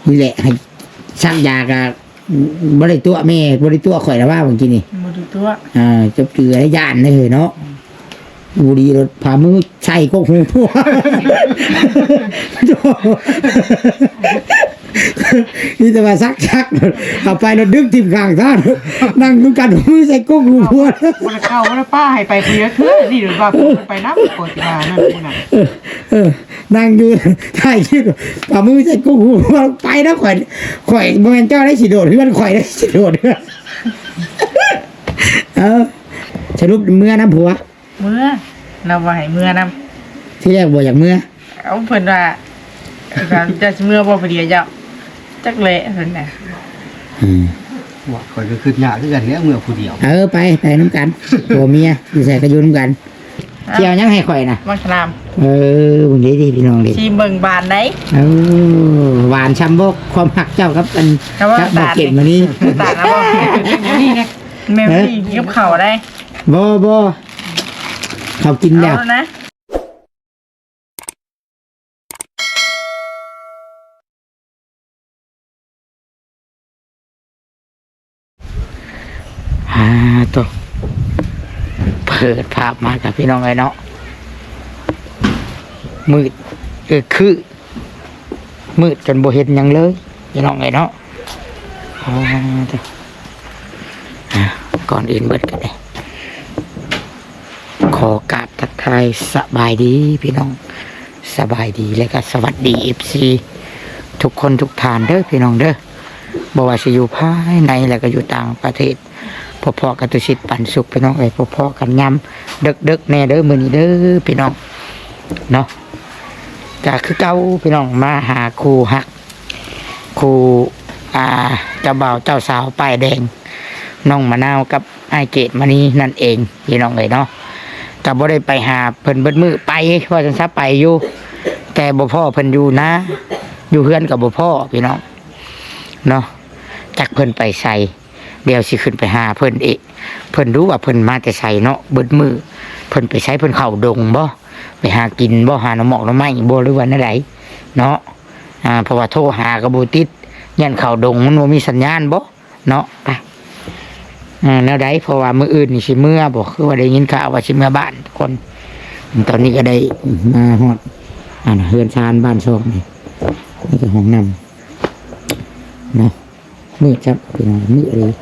ນີ້ແຫຼະ ໃຫ້ສັກຢາກະບໍ່ໄດ້ຕົວະແມ່ ບໍ່ໄດ້ຕົວະຂ້ອຍລະວ່າເມື່ອກີ້ນີ້ ບໍ່ໄດ້ຕົວະ ອ່າ ຈົບເຈື່ອໄດ້ຢ້ານເດ້ເຮີ້ຍເນາະ. ອືມ ຢູ່ດີໂລດ ພາມືໃສ່ກົກຫູຜົວ ມີແຕ່ວ່າຊັກໆ ເອົາໄປແລ້ວດຶງຖິ້ມຂ້າງທາງ ນັ່ງນຳກັນ ເອົາມືໃສ່ກົກຫູຜົວ ບໍ່ໄດ້ເຂົ້າ ບໍ່ໄດ້ປ້າໃຫ້ໄປຜູ້ດຽວເທື່ອ ນີ້ວ່າຜູ້ໄປນຳ ກໍຊິວ່ານັ້ນ ເອີ ເອີ ນັ່ງຢູ່ ຖ່າຍຄລິບ ເອົາມືໃສ່ກົກຫູຜົວ ໄປນຳຂ້ອຍ ຂ້ອຍບໍ່ແມ່ນເຈົ້າໄດ້ ຊິໂດດເຮືອນ ຂ້ອຍໄດ້ ຊິໂດດເຮືອນ ເອີ ສະຫຼຸບເມືອນຳຜົວ ເມືອ ລາວວ່າໃຫ້ເມືອນຳ ທີແລກບໍ່ຢາກເມືອ ເອົາ ເພິ່ນວ່າ ເຈົ້າຊິເມືອບໍ່ຜູ້ດຽວເຈົ້າ ຈັກແຫຼະເພິ່ນນະ ອືມ ວ່າຂ້ອຍກໍຄິດຍາກຄືກັນແຫຼະ ເມືອຜູ້ດຽວ ເອີ ໄປ ໄປນຳກັນ ຜົວເມຍຢູ່ໃສກໍຢູ່ນຳກັນ ອ່ະ ຊິເອົາຫຍັງໃຫ້ຂ້ອຍນະ ໝາກສະຫຼາມ ເອີ ເບິ່ງດີໆ ພີ່ນ້ອງເດ້ ຊິເບິ່ງບານໃດ ເອີ ຫວານຊ່ຳບໍ່ ຄວາມຮັກເຈົ້າກັບອັນ ກັບບ່າວເກັບມື້ນີ້ ຕານແລ້ວບໍ່ ແມ່ນ ນີ້ກັບເຂົ້າໄດ ບໍ່ ບໍ່ ເຂົາກິນແລ້ວ ເອົາແລ້ວນະ ອ່າ ໂຕ ເປີດພາບມາກັບພີ່ນ້ອງເອີຍເນາະ ມືດ ເອີ ຄື ມືດຈົນບໍ່ເຫັນຫຍັງເລີຍ ພີ່ນ້ອງເອີຍເນາະ ອ່າ ໂຕ ອ່າ ກ່ອນອື່ນເບິດກໍໄດ້ ຂໍກາບທັກທາຍສະບາຍດີພີ່ນ້ອງ ສະບາຍດີ ແລະກະສະຫວັດດີ ເອັຟຊີ ທຸກຄົນທຸກທ່ານເດີພີ່ນ້ອງເດີ ບໍ່ວ່າຊິຢູ່ພາຍໃນ ແລະກະຢູ່ຕ່າງປະເທດ ພໍ້ໆກັບຕຸສິດປັນສຸກພີ່ນ້ອງເອີຍ ພໍ້ໆກັນຍາມເດິກໆແດ່ເດີ ມື້ນີ້ເດີພີ່ນ້ອງເນາະ ກະຄືເກົ່າພີ່ນ້ອງ ມາຫາຄູ່ຮັກ ຄູ່ ອ່າ ເຈົ້າບ່າວເຈົ້າສາວປ້າຍແດງ ນ້ອງມະນາວກັບອ້າຍເກດມະນີນັ້ນເອງ ພີ່ນ້ອງເອີຍເນາະ ກໍບໍ່ໄດ້ໄປຫາເພິ່ນເບິດມື້ ໄປ ວ່າຊັ້ນຊະ ໄປຢູ່ ແຕ່ບໍ່ພໍ້ເພິ່ນຢູ່ນາ ຢູ່ເຮືອນກໍບໍ່ພໍ້ ພີ່ນ້ອງເນາະ ຈັກເພິ່ນໄປໃສ ດຽວຊິຂຶ້ນໄປຫາເພິ່ນອີກ ເພິ່ນຮູ້ວ່າເພິ່ນມາແຕ່ໃສເນາະ ເບິດມື້ ເພິ່ນໄປໃສ ເພິ່ນເຂົ້າດົງບໍ່ ໄປຫາກິນບໍ່ ຫາໜໍ່ໝອກໜໍ່ໄມ້ບໍ່ ຫຼືວ່າແນວໃດເນາະ ອ່າ ເພາະວ່າໂທຫາກໍບໍ່ຕິດ ຢ້ານເຂົ້າດົງ ມັນບໍ່ມີສັນຍານບໍ່ເນາະ ໄປ ອ່າ ແນວໃດ ເພາະວ່າມື້ອື່ນນີ້ຊິເມືອບໍ່ ຄືວ່າໄດ້ຍິນຂ່າວວ່າຊິເມືອບ້ານທຸກຄົນ ຕອນນີ້ກໍໄດ້ມາຮອດ ອັນ ເຮືອນຊານບ້ານຊ່ອງນີ້ ນີ້ກໍຫ້ອງນ້ຳເນາະ. ມືດຈັບ ພີ່ນ້ອງ ມືດເລີຍ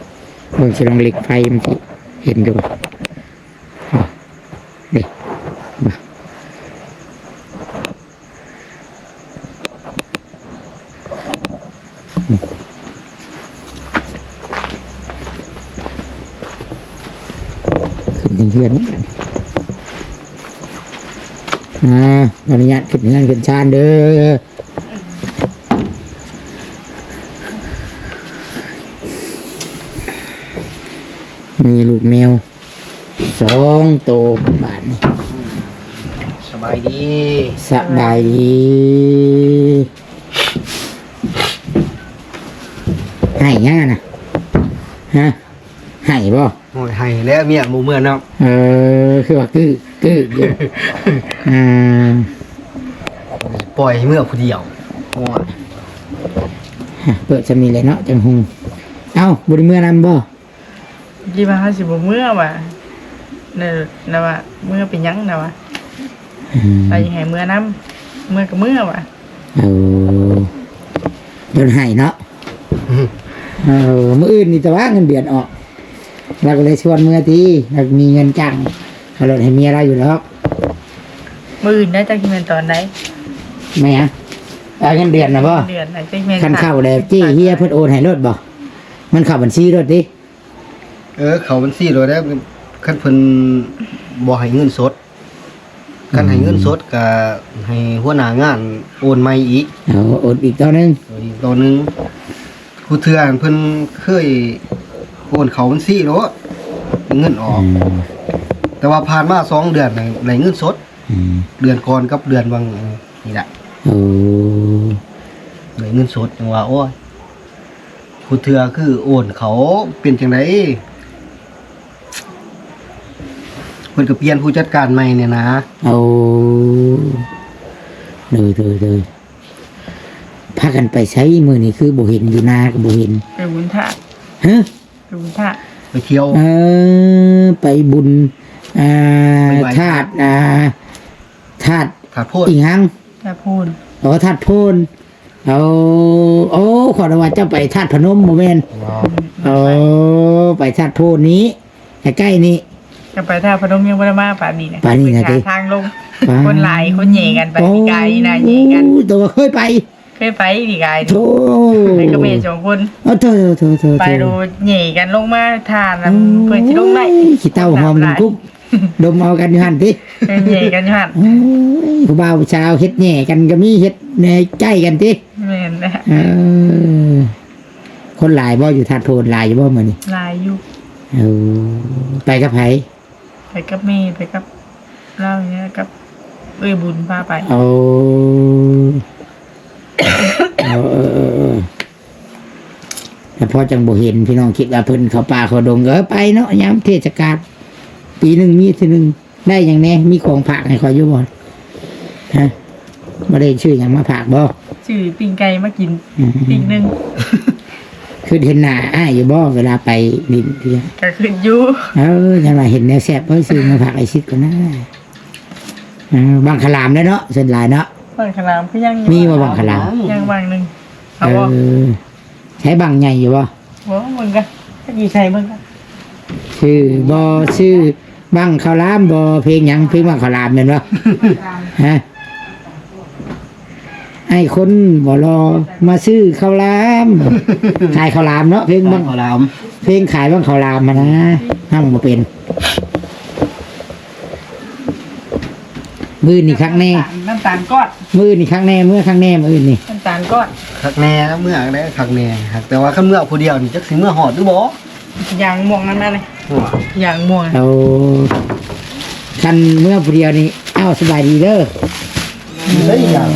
ເບິ່ງຊິລອງເຫຼັກໄຟມັນຊິເຫັນຢູ່ບໍ່ ເດ້ ຂຶ້ນເຮືອນ ອ່າ ຂໍອະນຸຍາດຂຶ້ນເຮືອນຂຶ້ນຊານເດີ. ມີລູກແມວສອງໂຕບາດນີ້. ສະບາຍດີ. ສະບາຍດີ. ໄຫ້ຫຍັງຫັ້ນນະ? ຮະ? ໄຫ້ບໍ່? ໂອ້ຍ ໄຫ້ແລ້ວ ເມຍບໍ່ເມືອນຳ. ເອີ ຄືວ່າກຶ ກຶຢູ່. ອ່າ ປ່ອຍໃຫ້ເມືອຜູ້ດຽວ. ໂອ້ຍ ເປີດຊ່ຳນີ້ແຫຼະເນາະ ຈັ່ງຮູ້. ເອົ້າ ບໍ່ໄດ້ເມືອນຳບໍ່? ຄິດວ່າເຮົາຊິບໍ່ເມືອວ່າ ແລ້ວລາວວ່າ ເມືອເປັນຫຍັງ? ລາວວ່າ ອືມ ລາວຢາກໃຫ້ເມືອນຳ ເມືອກໍເມືອວ່າ. ເອີ ໂດນໃຫ້ເນາະ. ອືມ ເອີ ມື້ອື່ນນີ້ແຕ່ວ່າເງິນເດືອນອອກ ລາວກໍເລີຍຊວນເມືອຕິ ລາວມີເງິນຈ້າງເອົາລົດໃຫ້ເມຍລາວຢູ່ດອກ. ມື້ອື່ນນະ ຈັກຊິແມ່ນຕອນໃດ? ແມ່ນຫຍັງ? ເອົາເງິນເດືອນນະບໍ່? ເດືອນນະ ຈັກແມ່ນ ຄັນເຂົ້າແລ້ວ ເຈ້ເຮຍເພິ່ນໂອນໃຫ້ໂລດບໍ່? ມັນເຂົ້າບັນຊີໂລດຕິ? ເອີ ເຂົ້າບັນຊີໂລດແລ້ວ ຄັນເພິ່ນບໍ່ໃຫ້ເງິນສົດ. ຄັນໃຫ້ເງິນສົດ ອືມ ກໍໃຫ້ຫົວໜ້າງານໂອນໃໝ່ອີກ. ເອົາ ໂອນອີກຕໍ່ໜຶ່ງ. ໂອນອີກຕໍ່ໜຶ່ງ. ຜູ້ເທື່ອເພິ່ນເຄີຍໂອນເຂົ້າບັນຊີໂລດ ເງິນອອກ. ອືມ ແຕ່ວ່າຜ່ານມາສອງເດືອນ ໄດ້ເງິນສົດ. ອືມ ເດືອນກ່ອນກັບເດືອນຫວ່າງນີ້ລະ. ໂອ້ ໄດ້ເງິນສົດ ຈັ່ງວ່າ ໂອ້ຍ ຜູ້ເທື່ອຄືໂອນເຂົ້າ ເປັນຈັ່ງໃດ? ເພິ່ນກໍປ່ຽນຜູ້ຈັດການໃໝ່ແນ່ນະ. ໂອ້ ໂດຍ ໂດຍ ໂດຍ. ພາກັນໄປໃສມື້ນີ້ ຄືບໍ່ເຫັນ ຢູ່ນາກໍບໍ່ເຫັນ? ໄປບຸນທາດ. ຮະ? ໄປບຸນທາດ. ໄປທ່ຽວ. ເອີ ໄປບຸນ ອ່າ ໄປໄຫວ້ ທາດ ອ່າ ທາດ ທາດໂພນ ອີຫຍັງ? ທາດໂພນ. ອໍ ທາດໂພນ. ໂອ້ ໂອ້ ຂໍນະວ່າເຈົ້າໄປທາດພະນົມບໍ່ແມ່ນ? ບໍ່. ໂອ້ ໄປທາດໂພນນີ້ ໃກ້ໆນີ້. ຈະໄປທາດພະນົມຍັງບໍ່ໄດ້ມາປານນີ້ນະ. ປານນີ້ນະຕິ? ໄປຫາທາງລົງ. ປາດ ຄົນຫຼາຍ ຄົນແຫ່ກັນໄປ ໂອ້ ປີກາຍນີ້ນະ ແຫ່ກັນ. ໂອ້ ແຕ່ວ່າເຄີຍໄປ. ເຄີຍໄປປີກາຍ. ໂທ້ ໄປກັບແມ່ສອງຄົນ. ເອີ ໂທ້ໆໆໆ ໄປໂລດແຫ່ກັນລົງມາທາດນຳ ອືມ ເພື່ອຊິລົງໄດ້. ຂີ້ເຕົ້າຫອມ ຄົນຫຼາຍ ກຸບ ດົມເອົາກັນຢູ່ຫັ້ນຕິ? ເອີ ແຍ່ກັນຢູ່ຫັ້ນ. ໂອ້ຍ ຜູ້ບ່າວຜູ້ສາວເຮັດແຍ່ກັນກໍມີ ເຮັດແນ່ໃກ້ກັນຕິ? ແມ່ນແຫຼະ. ເອີ ຄົນຫຼາຍບໍ່ ຢູ່ທາດໂພນ? ຫຼາຍຢູ່ບໍ່ມື້ນີ້? ຫຼາຍຢູ່. ເອີ ໄປກັບໃຜ? ໄປກັບແມ່ ໄປກັບລາວນີ້ແຫຼະ ກັບເອື້ອຍບຸນພາໄປ. ໂອ້ ເອີໆໆໆ ແລ້ວພໍຈັ່ງບໍ່ເຫັນ ພີ່ນ້ອງຄິດວ່າເພິ່ນເຂົ້າປ່າເຂົ້າດົງ. ເອີ ໄປເນາະ ຍາມເທດສະການ ປີໜຶ່ງມີເທື່ອໜຶ່ງ. ໄດ້ຫຍັງແດ່? ມີຂອງຝາກໃຫ້ຂ້ອຍຢູ່ບໍ່? ຮະ? ບໍ່ໄດ້ຊື້ຫຍັງມາຝາກບໍ່? ຊື້ປີ້ງໄກ່ມາກິນ ອືມ ປີ້ງໜຶ່ງ. ຄືເຫັນໜ້າອ້າຍຢູ່ບໍ່ ເວລາໄປຫຼິ້ນ? ກໍຄິດຢູ່. ເອີ ຍັງວ່າເຫັນແນວແຊບ ເອີ ຊື້ມາຝາກອ້າຍຊິດກ່ອນນາ. ເອີ ບັ້ງຂະຫຼາມເດ້ເນາະ ສ່ວນຫຼາຍເນາະ. ບັ້ງຂະຫຼາມຄືຍັງ ມີບໍ່ບັ້ງຂະຫຼາມ? ຍັງບັ້ງໜຶ່ງ. ເອົາບໍ່? ເອີ ໃຊ້ບັ້ງໃຫຍ່ຢູ່ບໍ່? ບໍ່ ເບິ່ງກ່ອນ ຢູ່ໃສເບິ່ງກ່ອນ. ຊື່ບໍ່ ຊື່ບັ້ງເຂົ້າຫຼາມບໍ່? ເພງຫຍັງ? ເພງບັ້ງເຂົ້າຫຼາມແມ່ນບໍ່? ຮະ? ອ້າຍຄົນບໍ່ຫຼໍ່ມາຊື້ເຂົ້າຫຼາມ ຂາຍເຂົ້າຫຼາມເນາະ. ເພງບັ້ງ ຂາຍເຂົ້າຫຼາມ ເພງຂາຍບັ້ງເຂົ້າຫຼາມຫັ້ນນະ ຮັງບໍ່ເປັນ. ມື້ນີ້ຄັກແນ່ ນ້ຳຕານກ້ອນ. ມື້ນີ້ຄັກແນ່ ເມືອຄັກແນ່ມື້ອື່ນນີ້ ນ້ຳຕານກ້ອນ. ຄັກແນ່ ເມືອແລ້ວຄັກແນ່. ແຕ່ວ່າຄັນເມືອຜູ້ດຽວນີ້ ຈັກຊິເມືອຮອດຫຼືບໍ່? ຢາງມ່ວງນັ້ນນະ ໂອ້ ຢາງມ່ວງ. ເອົາ ຄັນເມືອຜູ້ດຽວນີ້ ເອົາ ສະບາຍດີເດີ. ເອີ ຢາງ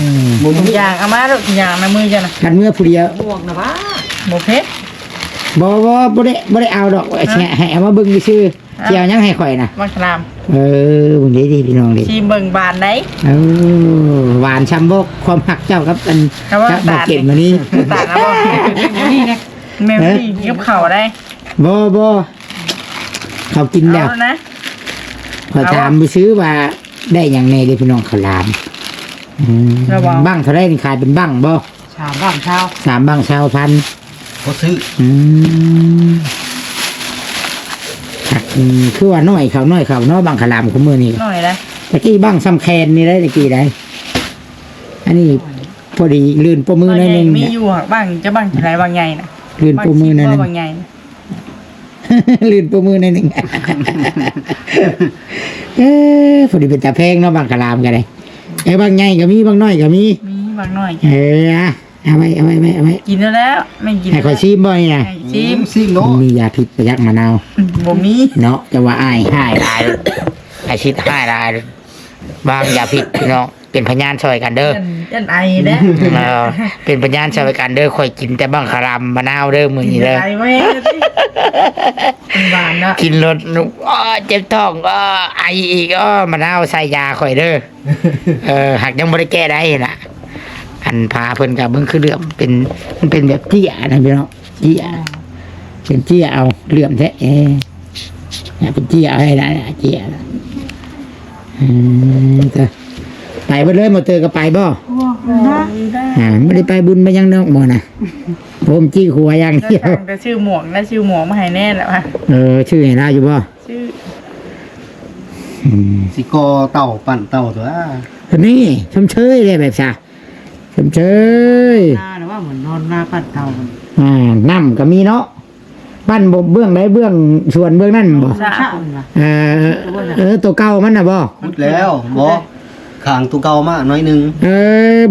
ບໍ່ມີຢາງ ເອົາມາໂລດ ຢາງນະມືເຈົ້ານະ. ຄັນເມືອຜູ້ດຽວ ໝວກນະຫວາ ບໍ່ເພັດ. ບໍ່ ບໍ່ ບໍ່ໄດ້ ບໍ່ໄດ້ເອົາດອກ. ຮະ? ໃຫ້ ໃຫ້ເອົາມາເບິ່ງຊື່ໆ. ອ່ະ ຊິເອົາຫຍັງໃຫ້ຂ້ອຍນະ? ບັກຂະຫຼາມ. ເອີ ເບິ່ງເດ້ໆ ພີ່ນ້ອງເດ້. ຊິເບິ່ງຫວານໃດ? ເອີ ຫວານຊ່ຳບໍ່ ຄວາມຮັກເຈົ້າກັບອັນ ກັບບັກເກັມມານີ້. ນ້ຳຕານນະບໍ່? ແມ່ນນີ້ ແມ່ນນີ້ ຮະ? ກັບເຂົ້າໄດ້. ບໍ່ ບໍ່ ເຂົາກິນແລ້ວ. ເອົານະ ຂ້ອຍຖາມຊື່ໆວ່າໄດ້ຫຍັງແດ່ເດ້ພີ່ນ້ອງ ເຂົ້າຫຼາມ. ອືມ ລະຫວ່າງ ບັ້ງເທົ່າໃດນີ້ ຂາຍເປັນບັ້ງບໍ່? ສາມບັ້ງຊາວ ສາມບັ້ງຊາວພັນ ບໍ່ຊື້. ອືມ ອືມ ຄືວ່ານ້ອຍເຂົ້າ ນ້ອຍເຂົ້າເນາະ ບັ້ງຂະຫຼາມຄຸມື້ນີ້. ນ້ອຍໃດ໋ ຕະກີ້ບັ້ງສ່ຳແຂນນີ້ໄດ໋ ຕະກີ້ໄດ໋. ອັນນີ້ພໍດີລື່ນປົບມືໜ້ອຍໜຶ່ງ. ບັ້ງໃຫຍ່ມີຢູ່ ບັ້ງ ຈະບັ້ງເທົ່າໃດ ບັ້ງໃຫຍ່ນະ? ລື່ນປົບມືໜ້ອຍໜຶ່ງ ບັ້ງໃຫຍ່ ລື່ນປົບມືໜ້ອຍໜຶ່ງ. ເອີ ພໍດີເປັນຕາແພງເນາະ ບັ້ງຂະຫຼາມກໍໄດ້. ເອີ ບັ້ງໃຫຍ່ກໍມີ ບັ້ງນ້ອຍກໍມີ. ມີບັ້ງນ້ອຍ. ເອີ ອະ ເອົາໄວ້ ເອົາໄວ້ ເອົາໄວ້ ເອົາໄວ້. ກິນແລ້ວ ແມ່ນກິນ. ໃຫ້ຂ້ອຍຊີມບໍ່ນີ້ນະ? ໃຫ້ຊີມ ຊີມໂລດ. ມີຢາພິດບໍ່ຈັກ ມະນາວ? ອືມ ບໍ່ມີເນາະ. ແຕ່ວ່າອ້າຍຮ້າຍຫຼາຍ ອ້າຍຊິດຮ້າຍຫຼາຍ ວາງຢາພິດພີ່ນ້ອງ ເປັນພະຍານຊ່ອຍກັນເດີ. ຢ້ານ ຢ້ານໄອເດ້. ເອີ ເປັນພະຍານຊ່ອຍກັນເດີ. ຂ້ອຍກິນແຕ່ບັ້ງຂະຫຼາມ ມະນາວເດີ ມື້ນີ້ເດີ. ກິນໄອແມ່ນຫວານເນາະ. ກິນໂລດ ອ້າ ເຈັບທ້ອງ ອ້າ ໄອອີກ ອ້າ ມະນາວໃສ່ຢາຂ້ອຍເດີ. ເອີ ຫາກຍັງບໍ່ໄດ້ແກ້ໄດ້ນະ. ອັນຜ້າເພິ່ນກໍເບິ່ງຄືເຫຼື້ອມ ເປັນ ມັນເປັນແບບເຈ້ຍນະພີ່ນ້ອງ ເຈ້ຍ ເປັນເຈ້ຍ. ເອົາ ເຫຼື້ອມແທ້. ເອີ ເປັນເຈ້ຍໃຫ້ນະ ເຈ້ຍ. ອືມ ໄປເບິດເລີຍ ມອເຕີກໍໄປບໍ່? ບໍ່ໄດ້. ອ່າ ບໍ່ໄດ້ໄປບຸນໄປຫຍັງດອກໝໍນະ. ຜົມຈີ້ຫົວຢ່າງດຽວ. ແຕ່ຊື້ໝວກ ໄດ້ຊື້ໝວກມາໃຫ້ແນ່ແຫຼະວ່າ. ເອີ ຊື້ໃຫ້ລາວຢູ່ບໍ່? ຊື້. ອືມ ຊິກໍ່ເຕົາ ປັ່ນເຕົາຕົວະ. ນີ້ ຊົມເຊີຍເດ້ແບບຊະ ຊົມເຊີຍ. ນານະວ່າ ໝົນນອນນາປັ່ນເຕົາ. ອ່າ ນ້ຳກໍມີເນາະ. ປັ່ນບໍ່ ເບື້ອງໃດ ເບື້ອງສວນເບື້ອງນັ້ນບໍ່? ສະອາດ. ເອີ ເອີ ຕົວເກົ່າມັນນະບໍ່? ຂຸດແລ້ວ ບໍ່ ຂ້າງຕົວເກົ່າມາໜ້ອຍໜຶ່ງ. ເອີ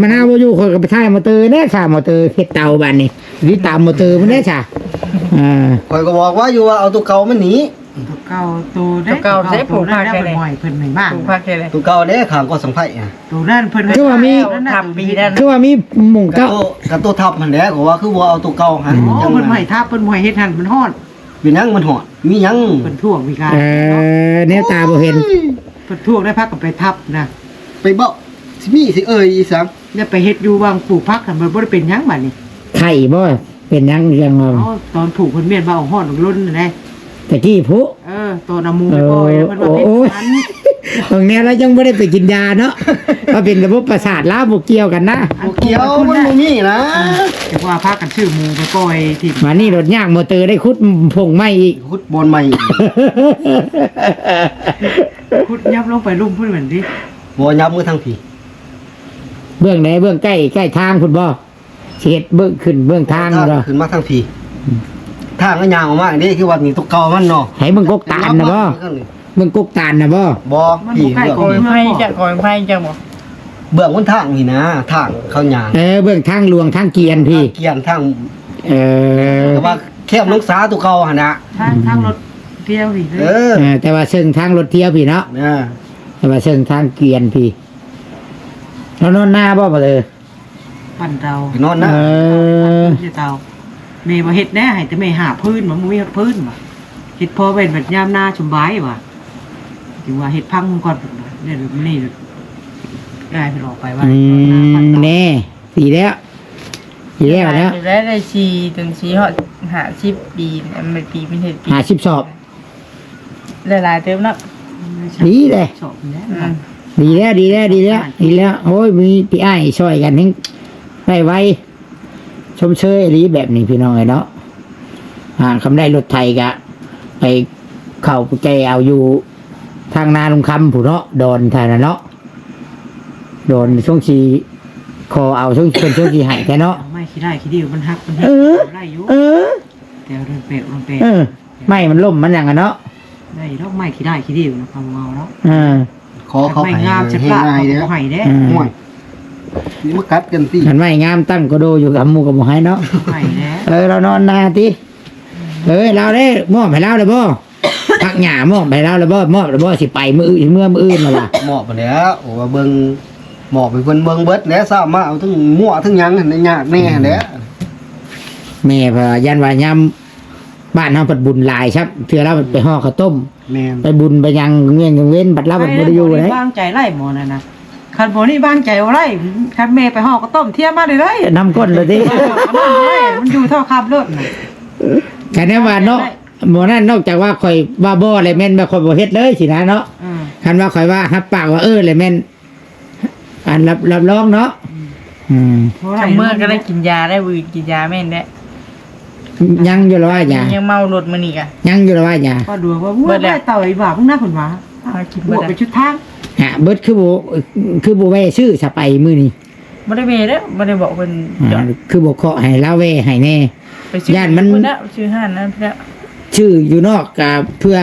ມະນາວບໍ່ຢູ່ ຂ້ອຍກໍໄປຖ່າຍມອເຕີແດ່ ຖ້າມອເຕີເຮັດເຕົາບາດນີ້ ຕິດຕາມມອເຕີພຸ້ນເດ້ຊະ. ເອີ ຂ້ອຍກໍບອກວ່າຢູ່ວ່າເອົາຕົວເກົ່າມາໜີ. ຕົວເກົ່າໂຕໃດ ຕົວເກົ່າໃດ ໂຕນັ້ນ ຜູ້ພາກແທ້ ເພິ່ນໃຫ້ມາ ຜູ້ພາກແທ້. ຕົວເກົ່າເດ້ ຂ້າງກໍສັງໄພ. ໂຕນັ້ນເພິ່ນ ຄືວ່າມີ ທັບປີນັ້ນ ຄືວ່າມີໝຸ່ງເກົ່າ ກໍໂຕ ກໍໂຕທັບຫັ້ນແຫຼະ. ກໍວ່າຄືບໍ່ເອົາຕົວເກົ່າຫັ້ນ. ໂອ້ ເພິ່ນໃຫ້ທັບ ເພິ່ນບໍ່ໃຫ້ເຮັດຫັ້ນ ມັນຮ້ອນ. ເປັນຫຍັງມັນຮ້ອນ? ມີຫຍັງ? ເພິ່ນທ້ວງພິການ. ເອີ ແນວຕາບໍ່ເຫັນ. ໂອ້ຍ ເພິ່ນທ້ວງໄດ້ ພາກັນໄປທັບນະ. ໄປເວົ້າ ຊິມີຊິເອີ່ຍອີ່ສັງ. ແລ້ວໄປເຮັດຢູ່ຫວ່າງປູກຜັກຫັ້ນ ມັນບໍ່ໄດ້ເປັນຫຍັງບາດນີ້ ໄຂ້ບໍ່? ເປັນຫຍັງຈັ່ງວ່າ ເອົາ ຕອນຜູກເພິ່ນແມ່ນວ່າເອົາຮ້ອນລົນນັ້ນແຫຼະ ແຕ່ກີ້ພຸ ເອີ ຕອນເອົາໝູໄປປ່ອຍ ເອີ ເພິ່ນວ່າເປັນ ໂອ້ຍ ອັນ ບາງແນວລາວຍັງບໍ່ໄດ້ໄປກິນຢາເນາະ ວ່າເປັນລະບົບປະສາດລາວ ບໍ່ກ່ຽວກັນນະ ບໍ່ກ່ຽວ ມັນບໍ່ມີນະ ເອີ ຈັ່ງວ່າພາກັນຊື້ໝູໄປປ່ອຍທີ່ ມານີ້ລົດຍາກມໍເຕີໄດ້ຂຸດຜົງໃໝ່ອີກ ຂຸດບ່ອນໃໝ່ອີກ ຂຸດຫຍັບລົງໄປລຸ່ມພຸ້ນແມ່ນຕິ ບໍ່ ຫຍັບມືທາງພີ້ ເບື້ອງໃດ? ເບື້ອງໃກ້ ໃກ້ທາງພຸ້ນບໍ່? ຊິເຮັດເບື້ອງຂຶ້ນເບື້ອງທາງ ທາງ ເນາະ ຂຶ້ນມາທາງພີ້ ທາງກໍຍ່າງອອກມາເດ້ ຄືວ່ານີ້ຕົວເກົ່າມັນເນາະ ໃຫ້ເບິ່ງກົກຕານນະບໍ່? ເບິ່ງກົກຕານນະບໍ່? ບໍ່ ມັນບໍ່ໃກ້ ພີ້ ກອງໄຟເຈົ້າ ກອງໄຟເຈົ້າບໍ່? ເບື້ອງຫົນທາງພີ້ນະ ທາງເຂົາຍ່າງ ເອີ ເບື້ອງທາງຫຼວງ ທາງກຽນພີ້ ທາງກຽນ ທາງ ເອີ ແຕ່ວ່າແຄມໜອງສາຕົວເກົ່າຫັ້ນນະ ທາງ ທາງລົດທຽວພີ້ ເອີ ເອີ ແຕ່ວ່າເຊິ່ງທາງລົດທຽວພີ້ເນາະ ເອີ ແຕ່ວ່າເຊິ່ງທາງກຽນພີ້ ລາວນອນນາບໍ່ ບໍ່ເລີ? ປັ່ນເຕົາ ໄປນອນນະ ເອີ ປັ່ນເຕົາ ແມ່ວ່າເຮັດແດ່ ໃຫ້ແຕ່ແມ່ຫາບພື້ນ ວ່າບໍ່ມີຮອດພື້ນ ວ່າເຮັດພໍແວ່ນບັດຍາມນາສຳບາຍ ວ່າຈຶ່ງວ່າເຮັດພັງມັນກ່ອນ ແລ້ວມື້ນີ້ໄດ້ເພິ່ນອອກໄປວ່າ ອືມ ນອນນາປັ່ນເຕົາ ແນ່ ດີແລ້ວ ດີແລ້ວ ໄດ້ ໄດ້ສີ່ ຈົນສີ່ຮອດຫ້າສິບປີ ອັນແມ່ນປີເພິ່ນເຮັດປີ ຫ້າສິບສອບ ຫຼາຍໆເຕີບເນາະ ດີເດ້ ສອບແລ້ວ ອືມ ດີແລ້ວ ດີແລ້ວ ດີແລ້ວ ດີແລ້ວ ໂອ້ຍ ມີພີ່ອ້າຍຊ່ອຍກັນແຮ່ງໄດ້ໄວ ຊົມເຊີຍອີ່ຫຼີແບບນີ້ພີ່ນ້ອງເອີຍເນາະ ອ່າ ຄຳໄດ້ລົດໄຖກະໄປເຂົ້າໄປແກ່ເອົາຢູ່ທາງນາລຸງຄຳພຸ້ນເນາະ ດອນທ່ານນະເນາະ ດອນຊ່ວງຊິຂໍເອົາ ຊ່ວງເພິ່ນຊ່ວງຊິໃຫ້ແທ້ເນາະ ໄມ້ຂີ້ດ້າຍຂີ້ດິ້ວມັນຫັກ ມັນເຮັດ ເອີ ໄດ້ຢູ່ ເອີ ແຕ່ເລື່ອງແປກເລື່ອງແປກ ເອີ ໄມ້ມັນລົ້ມມັນຫຍັງອະເນາະ ໄດ້ດອກ ໄມ້ຂີ້ດ້າຍຂີ້ດິ້ວນະ ເຂົາບໍ່ເອົາດອກ ເອີ ຂໍເຂົາໃຫ້ ໄມ້ງາມ ໃຫ້ ເຊັດລາດ ໃຫ້ ເຂົາບໍ່ໃຫ້ເດ້ ໂອ້ຍ ນີ້ມາກັດກັນຕິ ຄັນໄມ້ງາມຕັ້ງກະໂດຢູ່ກັບໝູ່ກະບໍ່ໃຫ້ເນາະ ບໍ່ໃຫ້ແລ້ວ ເອີ ລາວນອນນາຕິ ເອີ ລາວເດ້ ມອບໃຫ້ລາວແລ້ວບໍ່? ພັກຫຍ້າມອບໃຫ້ລາວແລ້ວບໍ່? ມອບແລ້ວບໍ່? ຊິໄປມື້ອື່ນ ເມືອມື້ອື່ນແລ້ວວ່າ ມອບແລ້ວ ໂອ້ ວ່າເບິ່ງ ມອບໃຫ້ເພິ່ນເບິ່ງເບິດແຫຼະ ຊາວມາເອົາທັງມົ້ວທັງຫຍັງຫັ້ນ ຍາກແດ່ຫັ້ນແຫຼະ ແມ່ວ່າຢ້ານວ່າຍາມ ບ້ານເຮົາພັດບຸນຫຼາຍຊ້ຳ ເທື່ອລາວໄປຫໍ່ເຂົ້າຕົ້ມ ແມ່ນ ໄປບຸນໄປຫຍັງວຽງກາງເວັນ ບັດລາວພັດບໍ່ໄດ້ຢູ່ເດ້ ວາງໃຈໄດ້ໝໍນັ້ນນະ ຄັນໝໍນີ້ວາງໃຈບໍ່ໄດ້ ຄັນແມ່ໄປຫໍ່ເຂົ້າຕົ້ມທຽມມາເລີຍ ນຳກົ້ນເລີຍຕິ ເອີ ມັນຢູ່ທໍ່ຄຳໂລດນະ ກະແນວວ່າເນາະ ໝໍນັ້ນນອກຈາກວ່າຂ້ອຍວ່າບໍ່ແລ້ວແມ່ນວ່າຂ້ອຍບໍ່ເຮັດເລີຍຊີ້ນະເນາະ ເອີ ຄັນວ່າຂ້ອຍວ່າຮັບປາກວ່າເອີແລ້ວແມ່ນ ອັນ ຮັບ ຮັບຮອງເນາະ ອືມ ອືມ ເມື່ອກໍໄດ້ກິນຢາໄດ້ ບໍ່ກິນຢາແມ່ນແຫຼະ ຍັງຢູ່ລະວ່າຢາ ຍັງເມົາລົດມື້ນີ້ກະ ຍັງຢູ່ລະວ່າຢາ ປ້າດວງວ່າ ເບິດແລ້ວ ເອົາອີກບາບໜຶ່ງນະ ເພິ່ນວ່າ ເອົາກິນເບິດ ເບິດໄປຊຸດທາງ ຫາ ເບິດ ຄືບໍ່ ຄືບໍ່ແວ່ຊື້ຊະໄປມື້ນີ້ ບໍ່ໄດ້ແວ່ເດ້ ບໍ່ໄດ້ບອກເພິ່ນ ອ່າ ຈອດ ຄືບໍ່ເຄາະໃຫ້ລາວແວ່ໃຫ້ແດ່ ຢ້ານມັນ ຊື້ຢູ່ຫັ້ນນະ ຊື້ຢູ່ນອກກະເພື່ອ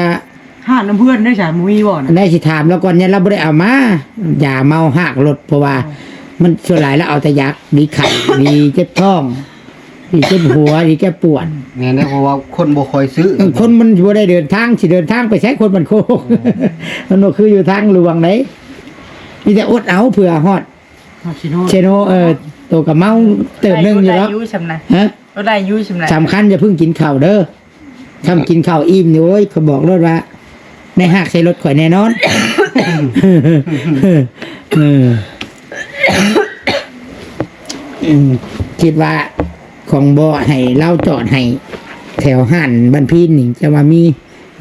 ຮ້ານນຳເພື່ອນໄດ້ສາ ບໍ່ມີບໍ່ນະ ໄດ້ຊິຖາມລາວກ່ອນ ຢ້ານລາວບໍ່ໄດ້ເອົາມາ ຢາເມົາຮາກລົດ ເພາະວ່າ ອືມ ມັນສ່ວນຫຼາຍລາວເອົາແຕ່ຢາດີໄຂ້ ດີເຈັບທ້ອງ ດີເຈັບຫົວ ດີແກ້ປວດ ແມ່ນແລ້ວ ເພາະວ່າຄົນບໍ່ຄ່ອຍຊື້ ເອີ ຄົນມັນບໍ່ໄດ້ເດີນທາງ ຊິເດີນທາງໄປໃສ ຄົນມັນໂຄກ ເອີ ມັນບໍ່ຄືຢູ່ທາງຫຼວງໃດ ມີແຕ່ອົດເອົາເພື່ອຮອດ ຮອດເຊໂນ ເຊໂນ ເອີ ໂຕກະເມົາເຕີບໜຶ່ງຢູ່ດອກ ໄດ້ຢູ່ຊຳນະ ຮະ ກໍໄດ້ຢູ່ຊຳນະ ສຳຄັນຢ່າເພິ່ງກິນເຂົ້າເດີ ຄັນກິນເຂົ້າອີ່ມນີ້ ໂອ້ຍ ຂ້ອຍບອກໂລດວ່າ ໄດ້ຮາກໃສ່ລົດຂ້ອຍແນ່ນອນ ເອີ ອືມ ຄິດວ່າຂອງບໍ່ໃຫ້ລາວຈອດໃຫ້ແຖວຮ້ານບ້ານພີນນີ້ ຈະວ່າມີ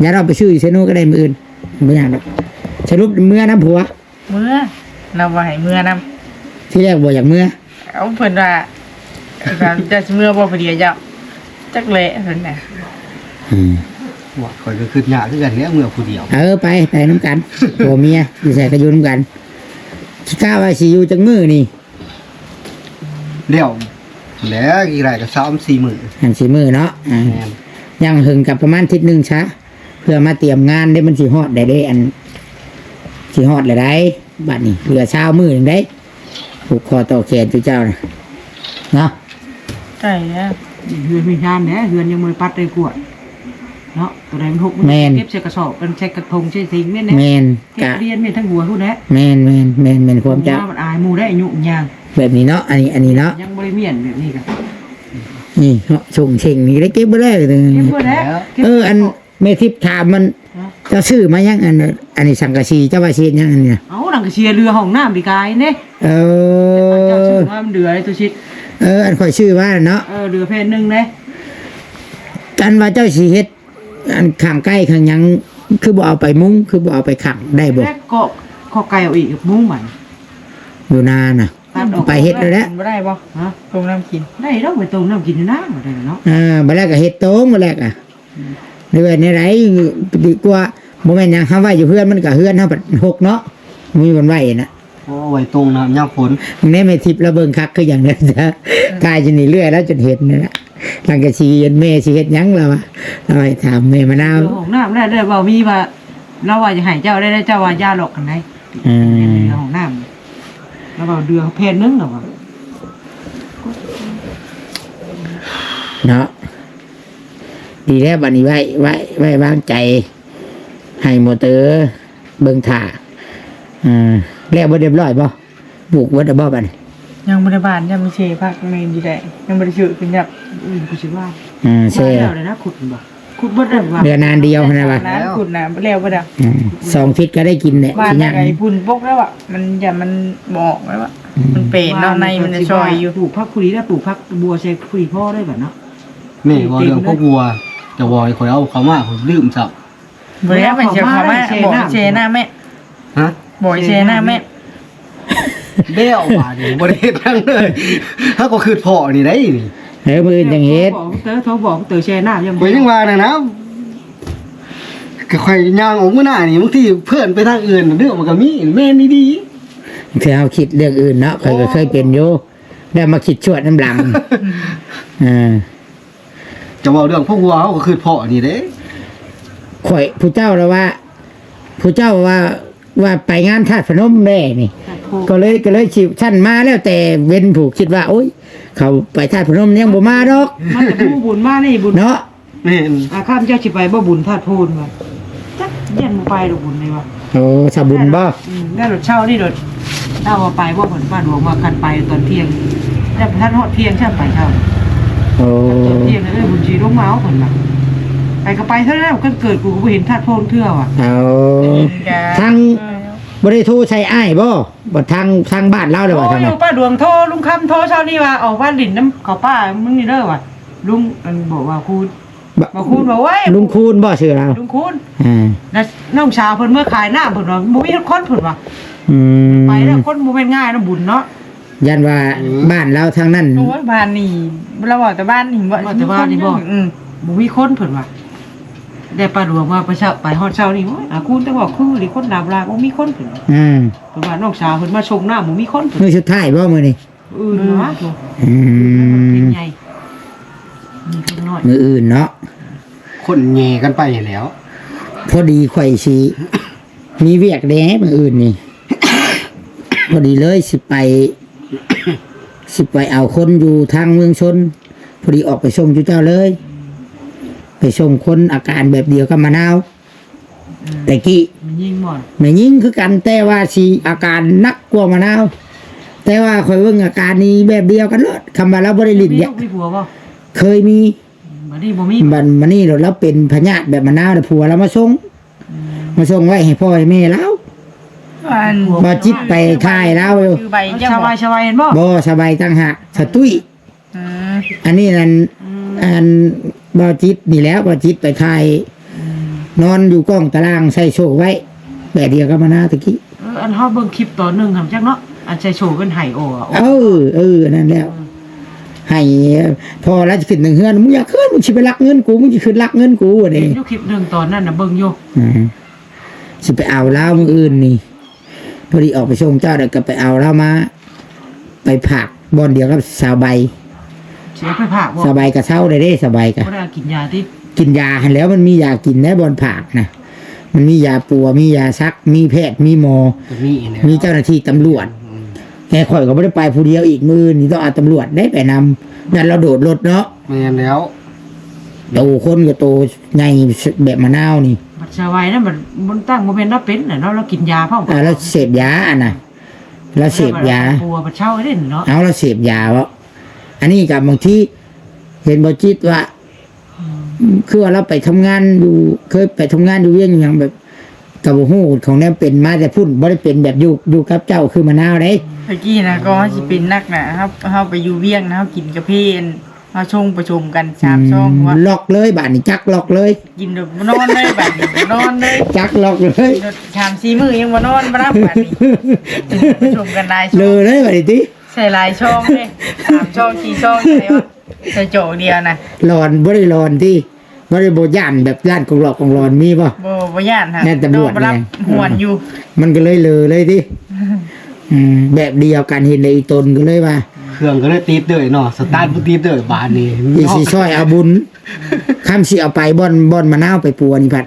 ຢ່າ ເຮົາໄປຊື້ຢູ່ເຊໂນກໍໄດ້ມື້ອື່ນ ບໍ່ຍາກດອກ ສະຫຼຸບເມືອນຳຜົວ ເມືອ ລາວວ່າໃຫ້ເມືອນຳ ທີແລກບໍ່ຢາກເມືອ ເອົາ ເພິ່ນວ່າ ເຈົ້າຊິເມືອບໍ່ຜູ້ດຽວເຈົ້າ ຈັກແຫຼະເພິ່ນນະ ອືມ ວ່າຂ້ອຍກໍຄິດຍາກຄືກັນແຫຼະ ເມືອຜູ້ດຽວ ເອີ ໄປ ໄປນຳກັນ ຜົວເມຍຢູ່ໃສກໍຢູ່ນຳກັນ ຊິກະວ່າຊິຢູ່ຈັກມື້ນີ້ ແລ້ວແຫຼະ ອີກຫຼາຍກໍສາມສີ່ມື້ ສາມສີ່ມື້ເນາະ ອືມ ແມ່ນ ຍັງເຖິງກັບປະມານທິດໜຶ່ງຊະ ເພື່ອມາຕຽມງານເດ້ ມັນຊິຮອດໄດ້ເດ້ ອັນ ຊິຮອດແລ້ວໃດ໋ ບັດນີ້ເຫຼືອຊາວມື້ໜຶ່ງໃດ໋ ຜູກຄໍຕໍ່ແຂນຈຸເຈົ້ານະ ເນາະ ໃກ້ແລ້ວ ເຮືອນມີຊານແດ່ ເຮືອນຍັງບໍ່ໄດ້ປັດໄດ້ກວດເນາະ ໂຕໃດມັນຫົກ ແມ່ນ ເກັບໃສ່ກະສອບ ອັນໃສ່ກະທົງໃສ່ຖິງ ແມ່ນແດ່ ແມ່ນ ເກັບ ກະ ລຽນແມ່ນທັງຫົວພຸ້ນແຫຼະ ແມ່ນ ແມ່ນ ແມ່ນ ແມ່ນຄວາມເຈົ້າ ມັນອາຍໝູ່ໄດ້ ຍຸງຍາງ ແບບນີ້ເນາະ ອັນນີ້ ອັນນີ້ເນາະ ຍັງບໍ່ໄດ້ມ້ຽນແບບນີ້ກະ ນີ້ເນາະ ສົ່ງເສັງນີ້ໄດ້ເກັບບໍ່ໄດ້ ເກັບບໍ່ໄດ້ ເອີ ອັນ ແມ່ທິບຖາມມັນ ເຈົ້າຊື້ມາຫຍັງ? ອັນ ອັນນີ້ສັງກະສີ ເຈົ້າວ່າຊິເຮັດຫຍັງອັນນີ້ນະ? ເອົາ ສັງກະສີເຫຼືອຫ້ອງນ້ຳປີກາຍເດ້. ເອີ ເຈົ້າຊື້ມາມັນເຫຼືອໄດ້ ຕຸຊິດ. ເອີ ອັນຂ້ອຍຊື້ມາເນາະ. ເອີ ເຫຼືອແຜ່ນໜຶ່ງເດ້. ອັນວ່າເຈົ້າຊິເຮັດ ອັນຂັງໄກ່ຂັງຫຍັງ ຄືບໍ່ເອົາໄປມຸງ ຄືບໍ່ເອົາໄປຂັງໄດ້ບໍ່? ແລ້ວກໍຂໍໄກ່ເອົາອີກມຸງບັດ ຢູ່ນານະ ຕັດອອກ ໄປເຮັດແລ້ວແຫຼະ. ບໍ່ໄດ້ບໍ່? ຮະ? ຕົ້ມນ້ຳກິນ ໄດ້ດອກ ໄປຕົ້ມນ້ຳກິນຢູ່ນາ ບໍ່ໄດ້ເນາະ. ເອີ ບັດແລ້ວກໍເຮັດໂຕ່ງ ບັດແລ້ວກໍ ອືມ ຫຼືວ່າແນວໃດດີກວ່າ? ບໍ່ແມ່ນຫຍັງ ເຮົາໄວ້ຢູ່ເຮືອນ ມັນກໍເຮືອນເຮົາບັດຮົກເນາະ ມີບ່ອນໄວ້ນະ. ໂອ້ ໄວ້ຕົງນ້ຳຍາມຝົນ. ແມ່ນແມ່ທິບລາວເບິ່ງຄັກຄືຫຍັງເດ້ ຖ່າຍຢູ່ນີ້ເລື້ອຍ ລາວຈົນເຫັນນີ້ລະ. ຫຼັງກະຊິເຫັນແມ່ຊິເຮັດຫຍັງລາວວ່າ ລາວໃຫ້ຖາມແມ່ມະນາວ. ຫ້ອງນ້ຳໄດ້ ໄດ້ເວົ້າມີວ່າ ລາວວ່າຈະໃຫ້ເຈົ້າໄດ້ ເຈົ້າວ່າຢ່າຫຼອກກັນໄດ໋. ອືມ ຫ້ອງນ້ຳ ລາວເວົ້າເດືອແຜ່ນໜຶ່ງລາວວ່າ ເນາະ. ດີແລ້ວ ບັດນີ້ໄວ້ ໄວ້ ໄວ້ວາງໃຈໃຫ້ມໍເຕີເບິ່ງຖ້າ. ເອີ ແລ້ວເບິດຮຽບຮ້ອຍບໍ່? ປູກເບິດແລ້ວບໍ່ບັດນີ້? ຍັງບໍ່ໄດ້ບານ ຍັງມີເຊພັກແມ່ນຢູ່ໄດ໋ ຍັງບໍ່ໄດ້ຊື້ຂຶ້ນຍັບ. ອືມ ກູຊິວ່າ ອືມ ເຊ ບານແລ້ວນະ ຂຸດບໍ່? ຂຸດເບິດແລ້ວວ່າ ເດືອນນານດຽວຫັ້ນນະວ່າ ນານຂຸດນະ ແລ້ວບໍ່ດະ? ອືມ ສອງທິດກໍໄດ້ກິນແຫຼະ. ບານ ຊິຍັງ ໄອ້ຝຸ່ນປົກແລ້ວອະ ມັນ ຢ່າມັນບໍ່ອອກແລ້ວອະ. ອືມ ມັນເປັນເນາະ ໃນມັນຈະຊອຍຢູ່. ປູກຜັກຜູ້ດີ ແລ້ວປູກຜັກບົວໃສ່ຜູ້ດີພໍໄດ້ບັດເນາະ. ແມ່ເວົ້າເລື່ອງພວກບົວ ຈະເວົ້າໃຫ້ຂ້ອຍເອົາເຂົ້າມາ ຂ້ອຍລືມຊ້ຳ. ບໍ່ໄດ້ ມັນຈະເຂົ້າມາ ບອກແຊ່ນ້ຳແມ່. ຮະ? ບອກແຊ່ນ້ຳແມ່. ແລ້ວບາດນີ້ບໍ່ໄດ້ເຮັດຫຍັງເລີຍ ເຮົາກໍຄຶດພໍ້ນີ້ໄດ໋ນີ້. ເອີ ມື້ອື່ນຈັ່ງເຮັດ. ບອກເຕີ ໂທບອກເຕີແຊ່ນ້ຳ ຍັງ ຂ້ອຍຍັງວ່ານັ້ນນະ ກໍຂ້ອຍຍ່າງອອກມື້ໜ້ານີ້ ບາງທີເພື່ອນໄປທາງອື່ນເດ້ ມັນກໍມີ ແມ່ນອີ່ຫຼີ. ຄືເຮົາຄິດເລື່ອງອື່ນເນາະ ຂ້ອຍກໍເຄີຍເປັນຢູ່ ແລ້ວມາຄິດຊວດນຳຫຼັງ. ເອີ ຈະເວົ້າເລື່ອງພວກຫົວເຮົາກໍຄືພໍ້ນີ້ເດ້. ຂ້ອຍ ຜູ້ເຈົ້າລະວ່າ ຜູ້ເຈົ້າວ່າ ວ່າໄປງານທາດພະນົມແດ່ນີ້ ທາດໂພ ກໍເລີຍ ກໍເລີຍຊິຊັ້ນມາແລ້ວແຕ່ເວັນ ຜູ້ຄິດວ່າ ໂອ້ຍ ເຂົາໄປທາດພະນົມຍັງບໍ່ມາດອກ ມາແຕ່ຜູ້ບຸນມານີ້ບຸນເນາະ. ແມ່ນ ອາຄຳເຈົ້າຊິໄປບໍ່ບຸນທາດໂພນວ່າ ຈັກຢ້ານບໍ່ໄປດອກບຸນນີ້ວ່າ. ໂອ້ ສາວບຸນບໍ່? ອືມ ແລ້ວໂດດເຊົ້ານີ້ໂດດ ເຈົ້າວ່າໄປບໍ່? ເພິ່ນປ້າຫຼວງວ່າຄັນໄປຕອນທ່ຽງ ແລ້ວບໍ່ທັນຮອດທ່ຽງຊ້ຳໄປເຊົ້າ. ໂອ້ ຕອນທ່ຽງເອີຍ ບຸນຊິລົງມາເອົາເພິ່ນວ່າ. ໄປກໍໄປເທື່ອແລ້ວ ຄັນເກີດກູກໍບໍ່ເຫັນທາດໂພນເທື່ອວ່າ. ເອົາ ທາງ ບໍ່ໄດ້ໂທໃສ່ອ້າຍບໍ່? ບໍ່ ທາງ ທາງບ້ານລາວເດ້ວ່າ ໂທຢູ່ ທາງນັ້ນ ປ້າຫຼວງໂທ ລຸງຄຳໂທເຊົ້ານີ້ວ່າ ອອກມາຫຼິ້ນນຳເຂົາປ້າມຶງນີ້ເດີວ່າ ລຸງ ອັນ ບອກວ່າຄູນ ບ- ບໍ່ ຄູນບໍ່ເວີ້ຍ ລຸງຄູນບໍ່ຊື່ລາວ? ລຸງຄູນ ເອີ ແລ້ວນ້ອງສາວເພິ່ນເມືອຂາຍນ້ຳເພິ່ນວ່າ ບໍ່ມີຄົນເພິ່ນວ່າ. ອືມ ໄປແລ້ວຄົນບໍ່ແມ່ນງ່າຍນະບຸນເນາະ. ຢ້ານວ່າ ອືມ ບ້ານລາວທາງນັ້ນ ໂອ້ຍ ບ້ານນີ້ ລາວເວົ້າແຕ່ບ້ານນີ້ ເວົ້າແຕ່ບ້ານນີ້ບໍ່? ອືມ ບໍ່ມີຄົນເພິ່ນວ່າ. ແລ້ວປ້າຫຼວງວ່າໄປເຊົ້າ ໄປຮອດເຊົ້ານີ້ ໂອ້ຍ ອາຄູນ ແຕ່ວ່າຄືນີ້ຄົນຫຼາຍໆ ບໍ່ມີຄົນເພິ່ນວ່າ. ອືມ ເພິ່ນວ່ານ້ອງສາວເພິ່ນມາສົ່ງນ້ຳ ບໍ່ມີຄົນເພິ່ນ. ມື້ສຸດທ້າຍບໍ່ມື້ນີ້? ມື້ອື່ນ ມື້ ວ່າ ເປັນໃຫຍ່ ມີເດັກນ້ອຍ ມື້ອື່ນເນາະ ຄົນແຍ່ກັນໄປແລ້ວ. ພໍດີຂ້ອຍຊິມີວຽກແດ່ມື້ອື່ນນີ້ ພໍດີເລີຍ ຊິໄປ ຊິໄປເອົາຄົນຢູ່ທາງເມືອງຊົນ ພໍດີອອກໄປສົ່ງຈຸເຈົ້າເລີຍ ໄປສົ່ງຄົນອາການແບບດຽວກັບມະນາວ. ອືມ ແຕ່ກີ້ ແມ່ຍິງບໍ່? ແມ່ຍິງຄືກັນ ແຕ່ວ່າຊິອາການໜັກກວ່າມະນາວ ແຕ່ວ່າຂ້ອຍເບິ່ງອາການນີ້ແບບດຽວກັນໂລດ ຄຳວ່າລາວບໍ່ໄດ້ຫຼິ້ນຢາ ມີລູກມີຜົວບໍ່? ເຄີຍມີ ບັດນີ້ບໍ່ມີ ບັດ ບັດນີ້ໂລດ ລາວເປັນພະຍາດແບບມະນາວ ແລ້ວຜົວລາວມາສົ່ງ ອືມ ມາສົ່ງໄວ້ໃຫ້ພໍ່ໃຫ້ແມ່ລາວ. ອັນ ບ່າວຈິດໄປຖ່າຍລາວຢູ່ ສະບາຍ ສະບາຍເຫັນບໍ່? ບໍ່ ສະບາຍຕ່າງຫາກ ສະຕຸ້ຍ ອືມ ອັນນີ້ນັ້ນ ອືມ ອັນບ່າວຈິດນີ້ແຫຼະ ບ່າວຈິດໄປຖ່າຍ ອືມ ນອນຢູ່ກ້ອງຕາລ່າງໃສ່ໂສ້ໄວ້ ແບບດຽວກັບມະນາຕະກີ້. ເອີ ອັນເຮົາເບິ່ງຄລິບຕອນໜຶ່ງຫັ້ນຈັກເນາະ ອັນໃສ່ໂສ້ເພິ່ນໄຫ້ໂອ ເອີ ເອີ ອັນນັ້ນແຫຼະ ເອີ ໃຫ້ພໍ່ລາວຊິຂຶ້ນເທິງເຮືອນ ມຶງຢ່າຂຶ້ນ ມຶງຊິໄປລັກເງິນກູ ມຶງຊິຂຶ້ນລັກເງິນກູ ນີ້ ເຫັນຢູ່ຄລິບໜຶ່ງຕອນນັ້ນນະ ເບິ່ງຢູ່ ອືມ ຊິໄປເອົາລາວມື້ອື່ນນີ້ ພໍດີອອກໄປສົ່ງເຈົ້າ ແລ້ວກໍໄປເອົາລາວມາ ໄປຝາກບ່ອນດຽວກັບສາວໃບ. ຊິເອົາໄປຝາກບໍ່? ສາວໃບກໍເຊົາໄດ້ເດ້ ສາວໃບກໍ ບໍ່ໄດ້ເອົາກິນຢາຕິ? ກິນຢາຫັ້ນແຫຼະ ມັນມີຢາກິນໃນບ່ອນຝາກນະ ມັນມີຢາປົວ ມີຢາສັກ ມີແພດ ມີໝໍ ກໍມີແຫຼະ ມີເຈົ້າໜ້າທີ່ຕຳຫຼວດ. ອືມ ແຕ່ຂ້ອຍກໍບໍ່ໄດ້ໄປຜູ້ດຽວອີກ ມື້ນີ້ຕ້ອງເອົາຕຳຫຼວດເດ້ໄປນຳ ຢ້ານລາວໂດດລົດເນາະ. ແມ່ນແລ້ວ ໂຕຄົນກໍໂຕໃຫຍ່ແບບມະນາວນີ້ ບັດສາວໃບນະ ມັນ ມັນຕັ້ງບໍ່ແມ່ນລາວເປັນນະເນາະ ລາວກິນຢາພ້ອມ ອ່າ ລາວເສບຢາຫັ້ນນະ. ລາວເສບຢາ ລາວເສບຢາເນາະ ເອົາ ລາວເສບຢາເບາະ. ອັນນີ້ກໍບາງທີເຫັນບໍ່ຈິດວ່າ ອືມ ຄືວ່າລາວໄປທຳງານຢູ່ ເຄີຍໄປທຳງານຢູ່ວຽງຫຍັງ ແບບກໍບໍ່ຮູ້ຂອງແນວເປັນມາແຕ່ພຸ້ນ ບໍ່ໄດ້ເປັນແບບຢູ່ ຢູ່ກັບເຈົ້າຄືມະນາວເດ້. ຕະກີ້ນະ ກໍເຮົາຊິເປັນໜັກນະ ເຮົາ ເຮົາໄປຢູ່ວຽງນະ ເຮົາກິນກາເຟ ອັນ ເຮົາຊົງປະຊຸມກັນສາມຊອງວ່າ ລັອກເລີຍບາດນີ້ ຈັກລັອກເລີຍ ກິນແບບບໍ່ນອນເລີຍບາດນີ້ ບໍ່ນອນເລີຍ ຈັກລັອກເລີຍ ກິນສາມສີ່ມື້ຍັງບໍ່ນອນບໍ່ຫຼັບບາດນີ້ ປະຊຸມກັນຫຼາຍຊອງ ເລີເລີຍບາດນີ້ຕິ ໃສ່ຫຼາຍຊອງເດ້ ສາມຊອງສີ່ຊອງໃສ່ວ່າ ໃສ່ໂຈກດຽວນະ ຫຼອນ ບໍ່ໄດ້ຫຼອນຕິ ບໍ່ໄດ້ ບໍ່ຢ້ານແບບຢ້ານກອງຫຼອກກອງຫຼອນມີບໍ່? ບໍ່ ບໍ່ຢ້ານຫາ ຢ້ານຕຳຫຼວດ ນອນບໍ່ຫຼັບ ແມ່ນ ຫວນຢູ່ ມັນກໍເລີຍເລີເລີຍຕິ ອືມ ແບບດຽວກັນ ເຫັນແລ້ວອີ່ຕົນກໍເລີຍວ່າ ເຄື່ອງກໍເລີຍຕິດເລີຍເນາະ ສະຕາດບໍ່ຕິດເລີຍບາດນີ້ ອີ່ຊິຊ່ອຍເອົາບຸນ ຄຳຊິເອົາໄປບ່ອນ ບ່ອນມະນາວໄປປົວນີ້ພັດ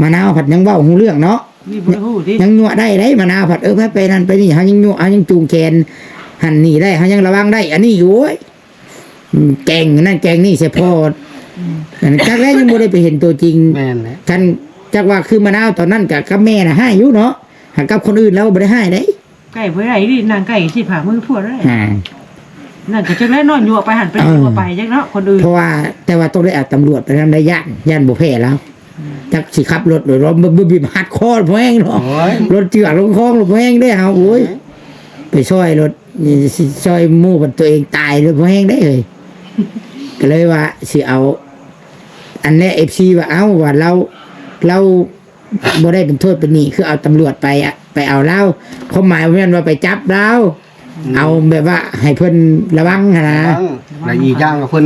ມະນາວພັດຍັງເວົ້າຮູ້ເລື່ອງເນາະ ນີ້ບໍ່ຮູ້ຕິ ຍັງຍົວະໄດ້ເດ້ ມະນາວພັດ ເອີ ໄປ ໄປນັ້ນໄປນີ້ ເຮົາຍັງຍົວະ ເຮົາຍັງຈູງແຂນຫັ້ນນີ້ໄດ້ ເຮົາຍັງລະວັງໄດ້ ອັນນີ້ ໂອ້ຍ ແກງນັ້ນແກງນີ້ໃສ່ພໍ່ ອືມ ອັນຈັກແລ້ວຍັງບໍ່ໄດ້ໄປເຫັນຕົວຈິງ ແມ່ນແຫຼະ ຄັນຈັກວ່າຄືມະນາວຕອນນັ້ນກະກັບແມ່ນະຮ້າຍຢູ່ເນາະ ຫາກັບຄົນອື່ນລາວບໍ່ໄດ້ຮ້າຍເດ້ ໃກ້ບໍ່ໄດ້ນີ້ ນັ່ງໃກ້ຊິພາມືຜົວໄດ້ ອ່າ ນັ້ນກໍຈັກແລ້ວເນາະ ຍົວະໄປຫັ້ນໄປ ເອີ ຍົວະໄປຈັກເນາະ ຄົນອື່ນ ເພາະວ່າ ແຕ່ວ່າຕ້ອງໄດ້ເອົາຕຳຫຼວດໄປນຳໄດ້ ຢ້ານ ຢ້ານບໍ່ແພ້ລາວ ອືມ ຈັກຊິຂັບລົດໂດຍບໍ່ ບໍ່ ບໍ່ ບໍ່ ບໍ່ ບໍ່ ຮັດຄໍແພງເນາະ ໂອ້ຍ ລົດເຈື່ອນລົງຄອງແພງເດ້ເຮົາ ໂອ້ຍ ເອີ ໄປຊ່ອຍລົດ ນີ້ຊິຊ່ອຍໝູ່ບັດຕົວເອງຕາຍເລີຍ ບໍ່ແຮງໄດ້ເອີຍ ກໍເລີຍວ່າຊິເອົາ ອັນແລະ ເອັຟຊີ ວ່າ ເອົ້າ ວ່າລາວ ລາວບໍ່ໄດ້ເປັນໂທດເປັນໜີ້ ຄືເອົາຕຳຫຼວດໄປອະ ໄປເອົາລາວ ຄວາມໝາຍບໍ່ແມ່ນວ່າໄປຈັບລາວ ອືມ ເອົາແບບວ່າໃຫ້ເພິ່ນລະວັງຫັ້ນນະ ລະວັງ ແລະອີກຢ່າງກໍເພິ່ນ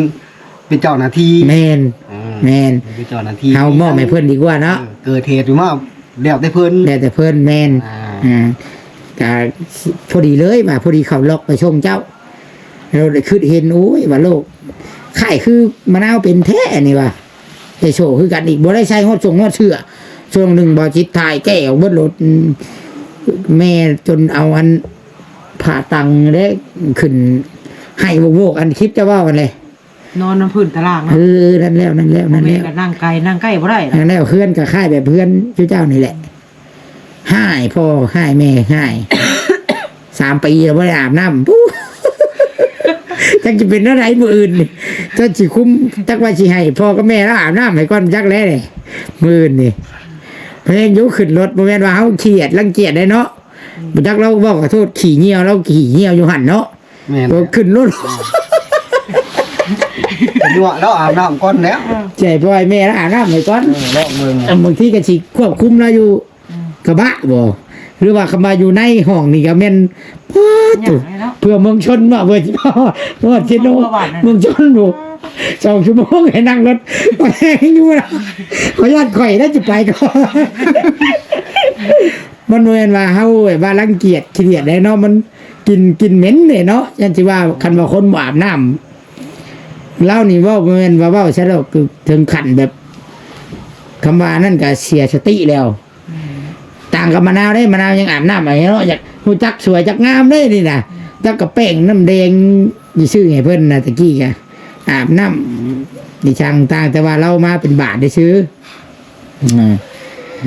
ເປັນເຈົ້າໜ້າທີ່ ແມ່ນ ອືມ ແມ່ນ ເປັນເຈົ້າໜ້າທີ່ ເຮົາມອບໃຫ້ເພິ່ນດີກວ່າເນາະ ເອີ ເກີດເຫດຂຶ້ນມາ ແລ້ວແຕ່ເພິ່ນ ແລ້ວແຕ່ເພິ່ນ ແມ່ນ ອ່າ ອ່າ ກະພໍດີເລີຍວ່າ ພໍດີເຂົາລັອກໄປສົ່ງເຈົ້າ ແລ້ວໄດ້ຄິດເຫັນ ໂອ້ຍ ວ່າໂລກ ຄ້າຍຄືມະນາວເປັນແທ້ນີ້ວ່າ ໄດ້ໂຊຄືກັນອີກ ບໍ່ໄດ້ໃສ່ຮອດຊົງຮອດເສື້ອ ຊ່ວງໜຶ່ງບໍ່ຈິດຖ່າຍແກ້ອອກເບິດໂລດ ແມ່ຈົນເອົາອັນຜ້າຕັງເດ້ ຂຶ້ນໄຫ້ໂວກໆ ອັນຄລິບເຈົ້າເວົ້າຫັ້ນແຫຼະ ນອນນຳພື້ນຕາລ່າງນະ ເອີ ນັ້ນແລ້ວ ນັ້ນແລ້ວ ນັ້ນແລ້ວ ແມ່ນກໍນັ່ງໄກ ນັ່ງໃກ້ບໍ່ໄດ້ ນັ້ນແລ້ວ ເຮືອນກໍຄ້າຍແບບເຮືອນເຈົ້ານີ້ແຫຼະ ຮ້າຍພໍ່ຮ້າຍແມ່ຮ້າຍ ສາມປີແລ້ວບໍ່ໄດ້ອາບນ້ຳ ປູ້ ຈັກຊິເປັນແນວໃດມື້ອື່ນນີ້ ຈັກຊິຄຸມ ຈັກວ່າຊິໃຫ້ພໍ່ກັບແມ່ລາວອາບນ້ຳໃຫ້ກ່ອນ ຈັກແລ້ວນີ້ ມື້ອື່ນນີ້ ແພງຢູ່ຂຶ້ນລົດ ບໍ່ແມ່ນວ່າເຮົາຂຽດ ລັງກຽດໄດ້ເນາະ ບໍ່ຈັກລາວເວົ້າ ຂໍໂທດ ຂີ້ຍ່ຽວ ລາວຂີ້ຍ່ຽວຢູ່ຫັ້ນເນາະ ແມ່ນ ກໍຂຶ້ນລົດ ເອີ ຕົວະລາວອາບນ້ຳກ່ອນແລ້ວ ໃຫ້ພໍ່ໃຫ້ແມ່ລາວອາບນ້ຳໃຫ້ກ່ອນ ເອີ ລອງເບິ່ງ ເອີ ບາງທີກໍຊິຄວບຄຸມລາວຢູ່ ອືມ ກະບະບໍ່ ຫຼືວ່າຄຳວ່າຢູ່ໃນຫ້ອງນີ້ກໍແມ່ນ ປາດໂທ້ ເພື່ອເມືອງຊົນເນາະ ເພື່ອຊິມາຮອດເຊໂນ ເມືອງຊົນ ເມືອງຊົນ ໂອ້ ສອງຊົ່ວໂມງໃຫ້ນັ່ງລົດ ແຮງຢູ່ນະ ຂໍຢ້ານຂ້ອຍນະ ຈະໄປກ່ອນ ມັນບໍ່ແມ່ນວ່າເຮົາແບບວ່າລັງກຽດຂີ້ດຽດໃດເນາະ ມັນກິ່ນ ກິ່ນເໝັນເດ້ເນາະ ຢ້ານຊິວ່າ ຄັນວ່າຄົນບໍ່ອາບນ້ຳ ລາວນີ້ເວົ້າບໍ່ແມ່ນວ່າເວົ້າຊະດອກ ຄືເຖິງຂັ້ນແບບ ຄຳວ່ານັ້ນກໍເສຍສະຕິແລ້ວ ອືມ ຕ່າງກັບມະນາວເດ້ ມະນາວຍັງອາບນ້ຳໃຫ້ເນາະ ຢາກຮູ້ຈັກສວຍຈັກງາມເດ້ນີ້ນະ ອືມ ຈັກກະແປ້ງນ້ຳແດງ ຊິຊື້ໃຫ້ເພິ່ນນະ ຕະກີ້ກະອາບນ້ຳ ນີ້ຊ່າງ ຕ່າງແຕ່ວ່າລາວມາເປັນບາດຊື່ ອື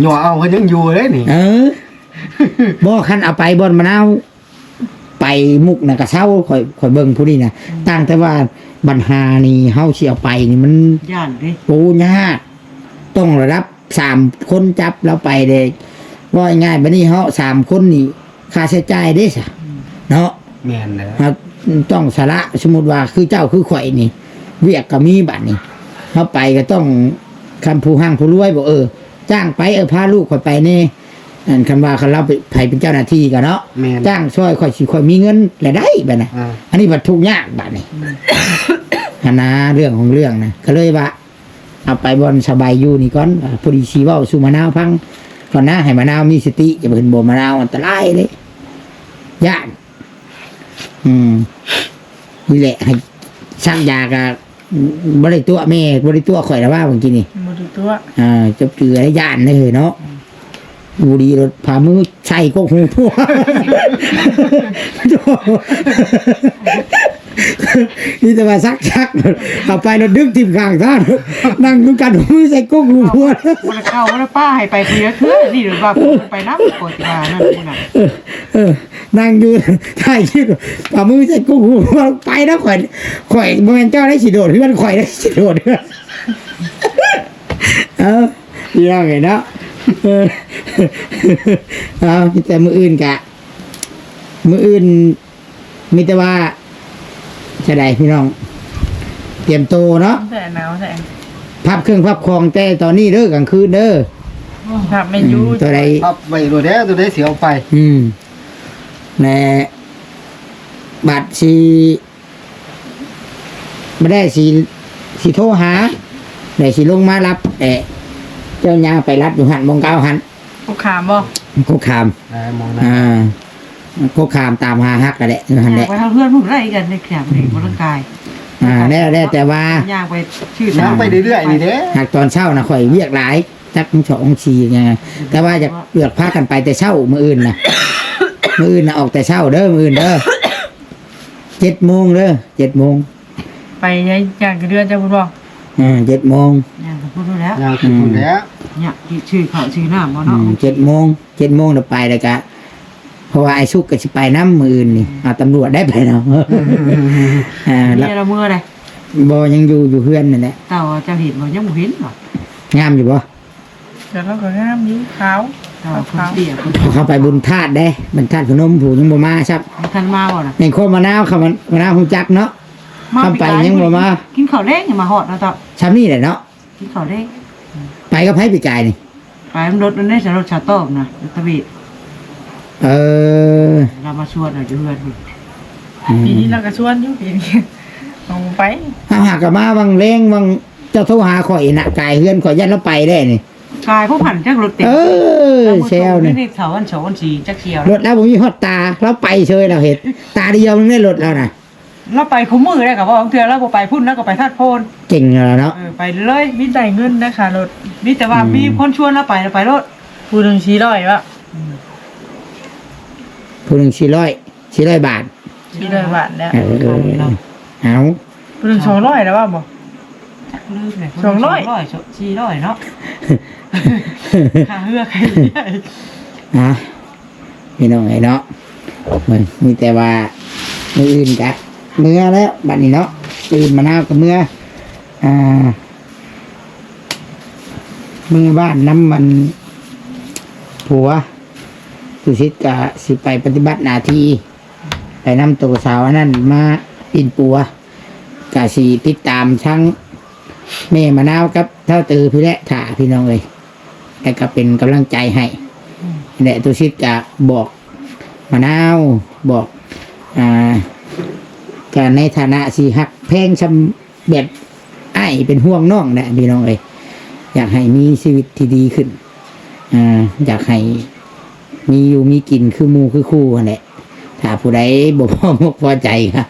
ມ ຍໍເອົາເພິ່ນຍັງຢູ່ເດ້ນີ້ ເອີ ບໍ່ ຄັນເອົາໄປບ່ອນມະນາວ ໄປມຸກນະກະເຊົາ ຂ້ອຍ ຂ້ອຍເບິ່ງຜູ້ນີ້ນະ ອືມ ຕ່າງແຕ່ວ່າບັນຫານີ້ ເຮົາຊິເອົາໄປນີ້ມັນ ຢ້ານເດ້ ໂອ້ ຍາກ ຕ້ອງລະດັບສາມຄົນຈັບລາວໄປເດ້ ເວົ້າງ່າຍໆ ບັດນີ້ເຮົາສາມຄົນນີ້ ຄ່າໃຊ້ຈ່າຍເດ້ຊະ ອືມ ເນາະ ແມ່ນແລ້ວ ເຮົາຕ້ອງສະຫຼະ ສົມມຸດວ່າຄືເຈົ້າຄືຂ້ອຍນີ້ ວຽກກໍມີ ບັດນີ້ເຮົາໄປກໍຕ້ອງ ຄັນຜູ້ຮັ່ງຜູ້ລວຍ ບໍ່ ເອີ ຈ້າງໄປ ເອີ ພາລູກຂ້ອຍໄປແດ່ ອັນ ຄັນວ່າ ຄັນລາວເປັນ ໃຜເປັນເຈົ້າໜ້າທີ່ກໍເນາະ ແມ່ນ ຈ້າງຊ່ອຍຂ້ອຍ ຊິຂ້ອຍມີເງິນລະໄດ້ບັດນະ ອ່າ ອັນນີ້ບັດທຸກຍາກບັດນີ້ ອືມ ຫັ້ນນະ ເລື່ອງຂອງເລື່ອງນະ ກໍເລີຍວ່າ ເອົາໄປບ່ອນສະບາຍຢູ່ນີ້ກ່ອນ ພໍດີຊິເວົ້າສູ່ມະນາວຟັງກ່ອນນະ ໃຫ້ມະນາວມີສະຕິ ຢ່າໄປເຫັນບໍ່ ມະນາວອັນຕະລາຍເດ້ ຢ້ານ ອືມ ນີ້ແຫຼະ ໃຫ້ສັກຢາກໍ ບໍ່ໄດ້ຕົວະແມ່ ບໍ່ໄດ້ຕົວະຂ້ອຍລະວ່າເມື່ອກີ້ນີ້ ບໍ່ໄດ້ຕົວະ ອ່າ ຈົບເຈື່ອໄດ້ຢ້ານເດີເນາະ ອືມ ບໍ່ດີໂລດ ພາມືໃສ່ກົກຫູຜົວ ໂ ມີແຕ່ວ່າຊັກໆ ເຂົ້າໄປແລ້ວດຶງຖິ້ມຂ້າງທາງ ນັ່ງນຳກັນ ເອົາມືໃສ່ກົກຫູພວກ ບໍ່ໄດ້ເຂົ້າ ບໍ່ໄດ້ປ້າໃຫ້ໄປຜູ້ດຽວເທື່ອ ນີ້ວ່າໄປນຳ ກໍຊິວ່ານັ້ນພຸ້ນນະ ເອີ ເອີ ນັ່ງຢູ່ ຖ່າຍຄລິບ ເອົາມືໃສ່ກົກຫູພວກ ໄປນຳຂ້ອຍ ຂ້ອຍບໍ່ແມ່ນເຈົ້າໄດ້ຊິໂດດເຮືອນ ຂ້ອຍໄດ້ຊິໂດດເຮືອນ ເອີ ພີ່ນ້ອງເອີຍເນາະ ເອີ ເອົາ ມີແຕ່ມື້ອື່ນກະ ມື້ອື່ນ ມີແຕ່ວ່າ ຈະໄດ້ພີ່ນ້ອງ ຕຽມໂຕເນາະ ແທ້ໜາວແທ້ ພັບເຄື່ອງພັບຂອງແຕ່ຕອນນີ້ເດີ ກາງຄືນເດີ ພັບແມ່ນຢູ່ ອືມ ຕົວໃດ ພັບໄວ້ໂລດແດ່ ຕົວໃດຊິເອົາໄປ ອືມ ແລະ ບັດຊິ ບໍ່ໄດ້ຊິ ຊິໂທຫາ ແລ້ວຊິລົງມາຮັບ ແຕ່ເຈົ້າຍ່າງໄປຮັບຢູ່ຫັ້ນ ໝ່ອງເກົ່າຫັ້ນ ກົກຂາມບໍ່? ກົກຂາມ ອ່າ ໝ່ອງນັ້ນ ອ່າ ກົກຂາມຕາມຫາຮັກຫັ້ນແຫຼະ ຢູ່ຫັ້ນແຫຼະ ຍ່າງໄປທາງເຮືອນພຸ້ນໄດ້ກັນ ໄດ້ແຄມນີ້ ອອກກຳລັງກາຍ ອ່າ ແລ້ວ ແລ້ວແຕ່ວ່າ ຍ່າງໄປຊື່ ຍ່າງໄປເລື້ອຍໆນີ້ເດ້ ຫາກຕອນເຊົ້ານະ ຂ້ອຍວຽກຫຼາຍ ຈັກສອງສີ່ຫຍັງ ແຕ່ວ່າຢາກ ຢາກພາກັນໄປແຕ່ເຊົ້າມື້ອື່ນນະ ມື້ອື່ນນະ ອອກແຕ່ເຊົ້າເດີ ມື້ອື່ນເດີ ເຈັດໂມງເດີ ເຈັດໂມງ ໄປໃນ ຍ່າງກະເດືອນເຈົ້າພຸ້ນບໍ່? ເອີ ເຈັດໂມງ ຍ່າງໄປພຸ້ນແລ້ວ ຍ່າງໄປພຸ້ນແລ້ວ ອືມ ຍາກຊິຊື້ເຂົ້າຊື້ນ້ຳບໍ່ເນາະ ອືມ ເຈັດໂມງ ເຈັດໂມງລະໄປ ແລ້ວກະ ເພາະວ່າອ້າຍສຸກກໍຊິໄປນຳມື້ອື່ນນີ້ ອືມ ເອົາຕຳຫຼວດໄດ້ໄປນຳ ອ່າ ເມຍລະເມືອໃດ? ບໍ່ ຍັງຢູ່ ຢູ່ເຮືອນນັ້ນແຫຼະ ເຕົາເຈົ້າເຫັນບໍ່? ຍັງບໍ່ເຫັນບໍ່? ງາມຢູ່ບໍ່? ແຕ່ລາວກໍງາມຢູ່ ຂາວ ຂາວ ຂາວ ເຂົາເປັນເຕ້ຍ ເຂົາໄປບຸນທາດເດ້ ບຸນທາດພະນົມ ຜູ້ຍັງບໍ່ມາຊ້ຳ ບໍ່ທັນມາບໍ່ນະ? ແມ່ນຄວາມມະນາວ ຄຳມະນາວຮູ້ຈັກເນາະ ມາ ຄຳໄປຍັງບໍ່ມາ ກິນເຂົ້າແລງຍັງມາຮອດເນາະ ເຈົ້າ ຊ່ຳນີ້ແຫຼະເນາະ ກິນເຂົ້າແລງ ໄປກັບໃຜປີກາຍນີ້? ໄປນຳລົດນັ້ນເດ້ ລົດສາວຕ້ອມນະ ລົດຕະເວດ ເອີ ລາວມາຊວນເອົາຢູ່ເຮືອນພຸ້ນ ອືມ ປີນີ້ລາວກໍຊວນຢູ່ ປີນີ້ເຮົາໄປ ເຮົາຫາກໍມາຫວ່າງແລງຫວ່າງ ເຈົ້າໂທຫາຂ້ອຍນະ ກາຍເຮືອນຂ້ອຍ ຢ້ານລາວໄປແລ້ວນີ້ ກາຍພວກຫັ້ນຈັກລົດເຕັມ ເອີ ແຊວນີ້ ເຂົາອັນສອງອັນສີ່ຈັກສຽວ ລົດລາວບໍ່ມີຮອດຕາ ລາວໄປເຊີຍ ລາວເຮັດ ຕາດຽວໜຶ່ງໃນລົດລາວນະ ລາວໄປຄູ່ມື້ໄດ໋ ກໍວ່າບາງເທື່ອລາວບໍ່ໄປພຸ້ນ ລາວກໍໄປທາດໂພນ ເກັ່ງແລ້ວເນາະ ເອີ ໄປເລີຍ ມີໄດ້ເງິນໄດ້ຄ່າລົດ ມີແຕ່ວ່າ ອືມ ມີຄົນຊວນລາວໄປ ລາວໄປໂລດ ຜູ້ໜຶ່ງສີ່ຮ້ອຍວະ ອືມ ຜູ້ໜຶ່ງສີ່ຮ້ອຍ ສີ່ຮ້ອຍບາດ ສີ່ຮ້ອຍບາດແລ້ວ ເອີ ເອົາ ຜູ້ໜຶ່ງສອງຮ້ອຍແລ້ວວ່າບໍ່? ຈັກລືມແຫຼະ ສອງຮ້ອຍ ສອງຮ້ອຍ ສີ່ຮ້ອຍເນາະ ຄ່າເຮືອຄ່າເຮືອ ອ່າ ພີ່ນ້ອງເອີຍເນາະ ເບິ່ງ ມີແຕ່ວ່າມື້ອື່ນກະເມືອແລ້ວ ບັດນີ້ເນາະ ຕື່ນມະນາວກະເມືອ ອ່າ ເມືອບ້ານນຳອັນຜົວ ຕຸສິດກະຊິໄປປະຕິບັດໜ້າທີ່ ໄປນຳໂຕສາວອັນນັ້ນມາປິ່ນປົວ ກະຊິຕິດຕາມທັງແມ່ມະນາວກັບທ້າວເຕີພີ້ແຫຼະ ຖ້າພີ່ນ້ອງເອີຍ ແລະກະເປັນກຳລັງໃຈໃຫ້ ແລະຕຸສິດກະບອກມະນາວ ບອກ ອ່າ ກະໃນຖານະທີ່ຮັກແພງຊ່ຳ ແບບອ້າຍເປັນຫ່ວງນ້ອງແຫຼະພີ່ນ້ອງເອີຍ ຢາກໃຫ້ມີຊີວິດທີ່ດີຂຶ້ນ ອ່າ ຢາກໃຫ້ມີຢູ່ມີກິນຄືໝູ່ຄືຄູ່ຫັ້ນແຫຼະ ຖ້າຜູ້ໃດບໍ່ພໍມົກພໍໃຈກະ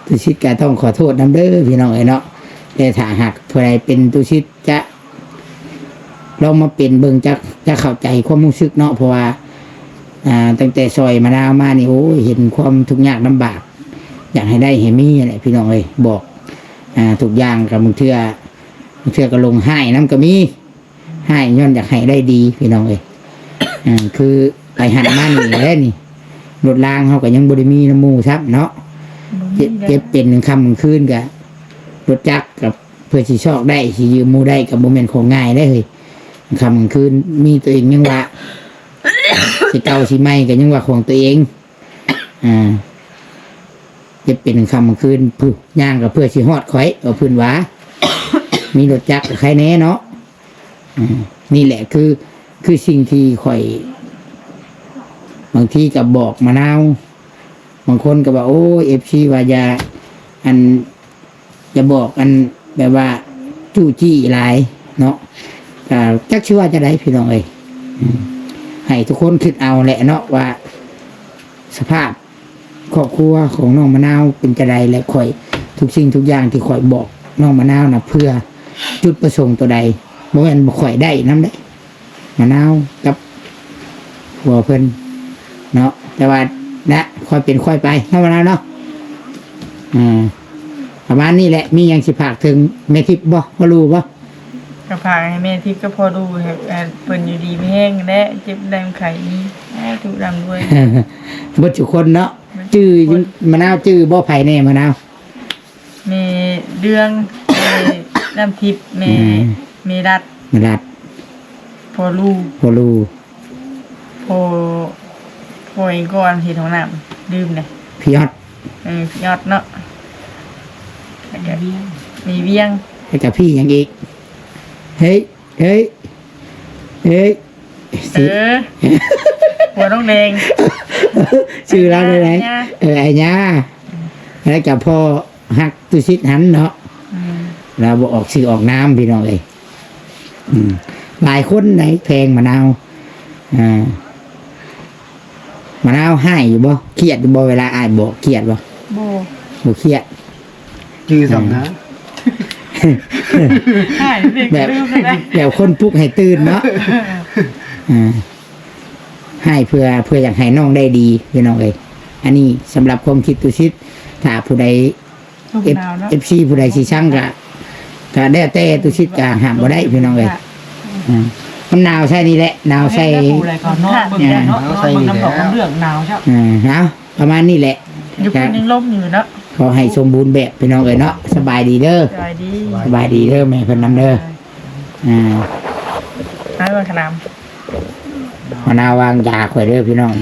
ຕຸສິດກະຕ້ອງຂໍໂທດນຳເດີພີ່ນ້ອງເອີຍເນາະ ແຕ່ຖ້າຫາກຜູ້ໃດເປັນຕຸສິດ ຈະລອງມາເປັນເບິ່ງ ຈະ ຈະເຂົ້າໃຈຄວາມຮູ້ສຶກເນາະ ເພາະວ່າ ອ່າ ຕັ້ງແຕ່ຊ່ອຍມະນາວມານີ້ ໂອ້ຍ ເຫັນຄວາມທຸກຍາກລຳບາກ ຢາກໃຫ້ໄດ້ໃຫ້ມີຫັ້ນແຫຼະພີ່ນ້ອງເອີຍ ບອກ ອ່າ ທຸກຢ່າງ ກະບາງເທື່ອ ບາງເທື່ອກະລົງໄຫ້ນຳກະມີ ໄຫ້ຍ້ອນຢາກໃຫ້ໄດ້ດີພີ່ນ້ອງເອີຍ ອ່າ ຄືໄປຫັ້ນມານີ້ແຫຼະນີ້ ລົດລາງເຮົາກະຍັງບໍ່ໄດ້ມີນຳໝູ່ຊ້ຳເນາະ ເຈັບ ເຈັບເປັນກາງຄ່ຳກາງຄືນກະ ລົດຈັກກະ ເພື່ອຊິຊອກໄດ້ ຊິຢືມໝູ່ໄດ້ ກໍບໍ່ແມ່ນຂອງງ່າຍເດ້ເຮີ້ຍ ຄ່ຳກາງຄືນມີຕົວເອງຍັງວ່າ ຊິເກົ່າຊິໃໝ່ກໍຍັງວ່າຂອງຕົວເອງ ອ່າ ເຈັບເປັນກາງຄ່ຳກາງຄືນ ຜູ້ຍ່າງກໍເພື່ອຊິຮອດຂ້ອຍ ວ່າເພິ່ນວ່າ ມີລົດຈັກກໍໃຄແດ່ເນາະ ອ່າ ນີ້ແຫຼະຄື ຄືສິ່ງທີ່ຂ້ອຍ ບາງທີກໍບອກມະນາວ ບາງຄົນກໍວ່າ ໂອ້ຍ ເອັຟຊີ ວ່າຢ່າ ອັນ ຢ່າບອກ ອັນ ແບບວ່າຈູ້ຈີ້ຫຼາຍເນາະ ກໍຈັກຊິວ່າຈັ່ງໃດພີ່ນ້ອງເອີຍ ອືມ ໃຫ້ທຸກຄົນຄິດເອົາແຫຼະເນາະວ່າ ສະພາບຄອບຄົວຂອງນ້ອງມະນາວເປັນຈັ່ງໃດ ແລະ ຂ້ອຍ ທຸກສິ່ງທຸກຢ່າງທີ່ຂ້ອຍບອກນ້ອງມະນາວນະ ເພື່ອຈຸດປະສົງຕົວໃດ ບໍ່ແມ່ນວ່າຂ້ອຍໄດ້ນຳເດ້ ມະນາວກັບຜົວເພິ່ນເນາະ ແຕ່ວ່ານະ ຄ່ອຍເປັນຄ່ອຍໄປເນາະ ມະນາວເນາະ ອ່າ ປະມານນີ້ແຫຼະ ມີຫຍັງຊິຝາກເຖິງແມ່ທິບບໍ່ ພໍ່ລູບໍ່? ກໍຝາກໃຫ້ແມ່ທິບກັບພໍ່ລູ ໃຫ້ ໃຫ້ເພິ່ນຢູ່ດີມີແຮງແຫຼະ ເຈັບໄດ້ໄຂ້ມີ ສາທຸ ລ່ຳລວຍ ເບິດທຸກຄົນເນາະ. ເບິດທຸກຄົນ. ຈື່ ມະນາວຈື່ບໍ່ ໃຜແດ່ມະນາວ? ແມ່ເດືອງ ແມ່ນ້ຳທິບ ແມ່ ອືມ ແມ່ລັດ ແມ່ລັດ ພໍ່ລູ ພໍ່ລູ ພໍ່ ພໍ່ຫຍັງກ່ອນເຮັດຫ້ອງນ້ຳ ລືມແຫຼະ ພີ່ອອດ ເອີ ພີ່ອອດເນາະ ແລ້ວກໍ ແມ່ວຽງ ແມ່ວຽງ ແລ້ວກໍພີ່ຫຍັງອີກ? ເຮີ້ຍ ເຮີ້ຍ ເຮີ້ຍ ເອີ ຫົວນ້ອງແດງ ຊື່ລາວແນວໃດ? ຍາ ເອີ ອ້າຍຍາ ແລ້ວກໍພໍ່ ຮັກຕຸສິດຫັ້ນເນາະ ອືມ ລາວບໍ່ອອກຊື່ອອກນາມ ພີ່ນ້ອງເອີຍ ອືມ ຫຼາຍຄົນໃດແພງມະນາວ ອ່າ ມະນາວຮ້າຍຢູ່ບໍ່? ຄຽດຢູ່ບໍ່ ເວລາອ້າຍບອກ ຄຽດບໍ່? ບໍ່ ບໍ່ຄຽດ ຈື່ສ່ຳນະ ອືມ ຮ້າຍເດັກ ແບບ ລືມແລ້ວນະ ແບບຄົນປຸກໃຫ້ຕື່ນເນາະ ອ່າ ຮ້າຍເພື່ອ ເພື່ອຢາກໃຫ້ນ້ອງໄດ້ດີ ພີ່ນ້ອງເອີຍ ອັນນີ້ສຳລັບຄວາມຄິດຕຸສິດ ຖ້າຜູ້ໃດ ເອັຟ ເອັຟຊີຜູ້ໃດຊິຊັງກະ ກະແລ້ວແຕ່ ຕຸສິດກະຫ້າມບໍ່ໄດ້ ພີ່ນ້ອງເອີຍ ອືມ ມັນໜາວໃສ່ນີ້ແຫຼະ ໜາວໃສ່ ເຮັດແລ້ວຜູ້ໃດກໍນອນເບິ່ງໄດ້ເນາະ ອ່າ ນອນເບິ່ງນຳດອກນ້ຳເຫຼືອງໜາວເຈົ້າ ເອີ ເອົາ ປະມານນີ້ແຫຼະ ຢູ່ພຸ້ນຍັງລົມຢູ່ເນາະ ຂໍໃຫ້ສົມບູນແບບ ພີ່ນ້ອງເອີຍເນາະ ສະບາຍດີເດີ ສະບາຍດີ ສະບາຍດີເດີ ແມ່ເພິ່ນນຳເດີ ອ່າ ໄປເບິ່ງຂະໜາມ ມະນາວວາງຢາຂ້ອຍເດີ ພີ່ນ້ອງ.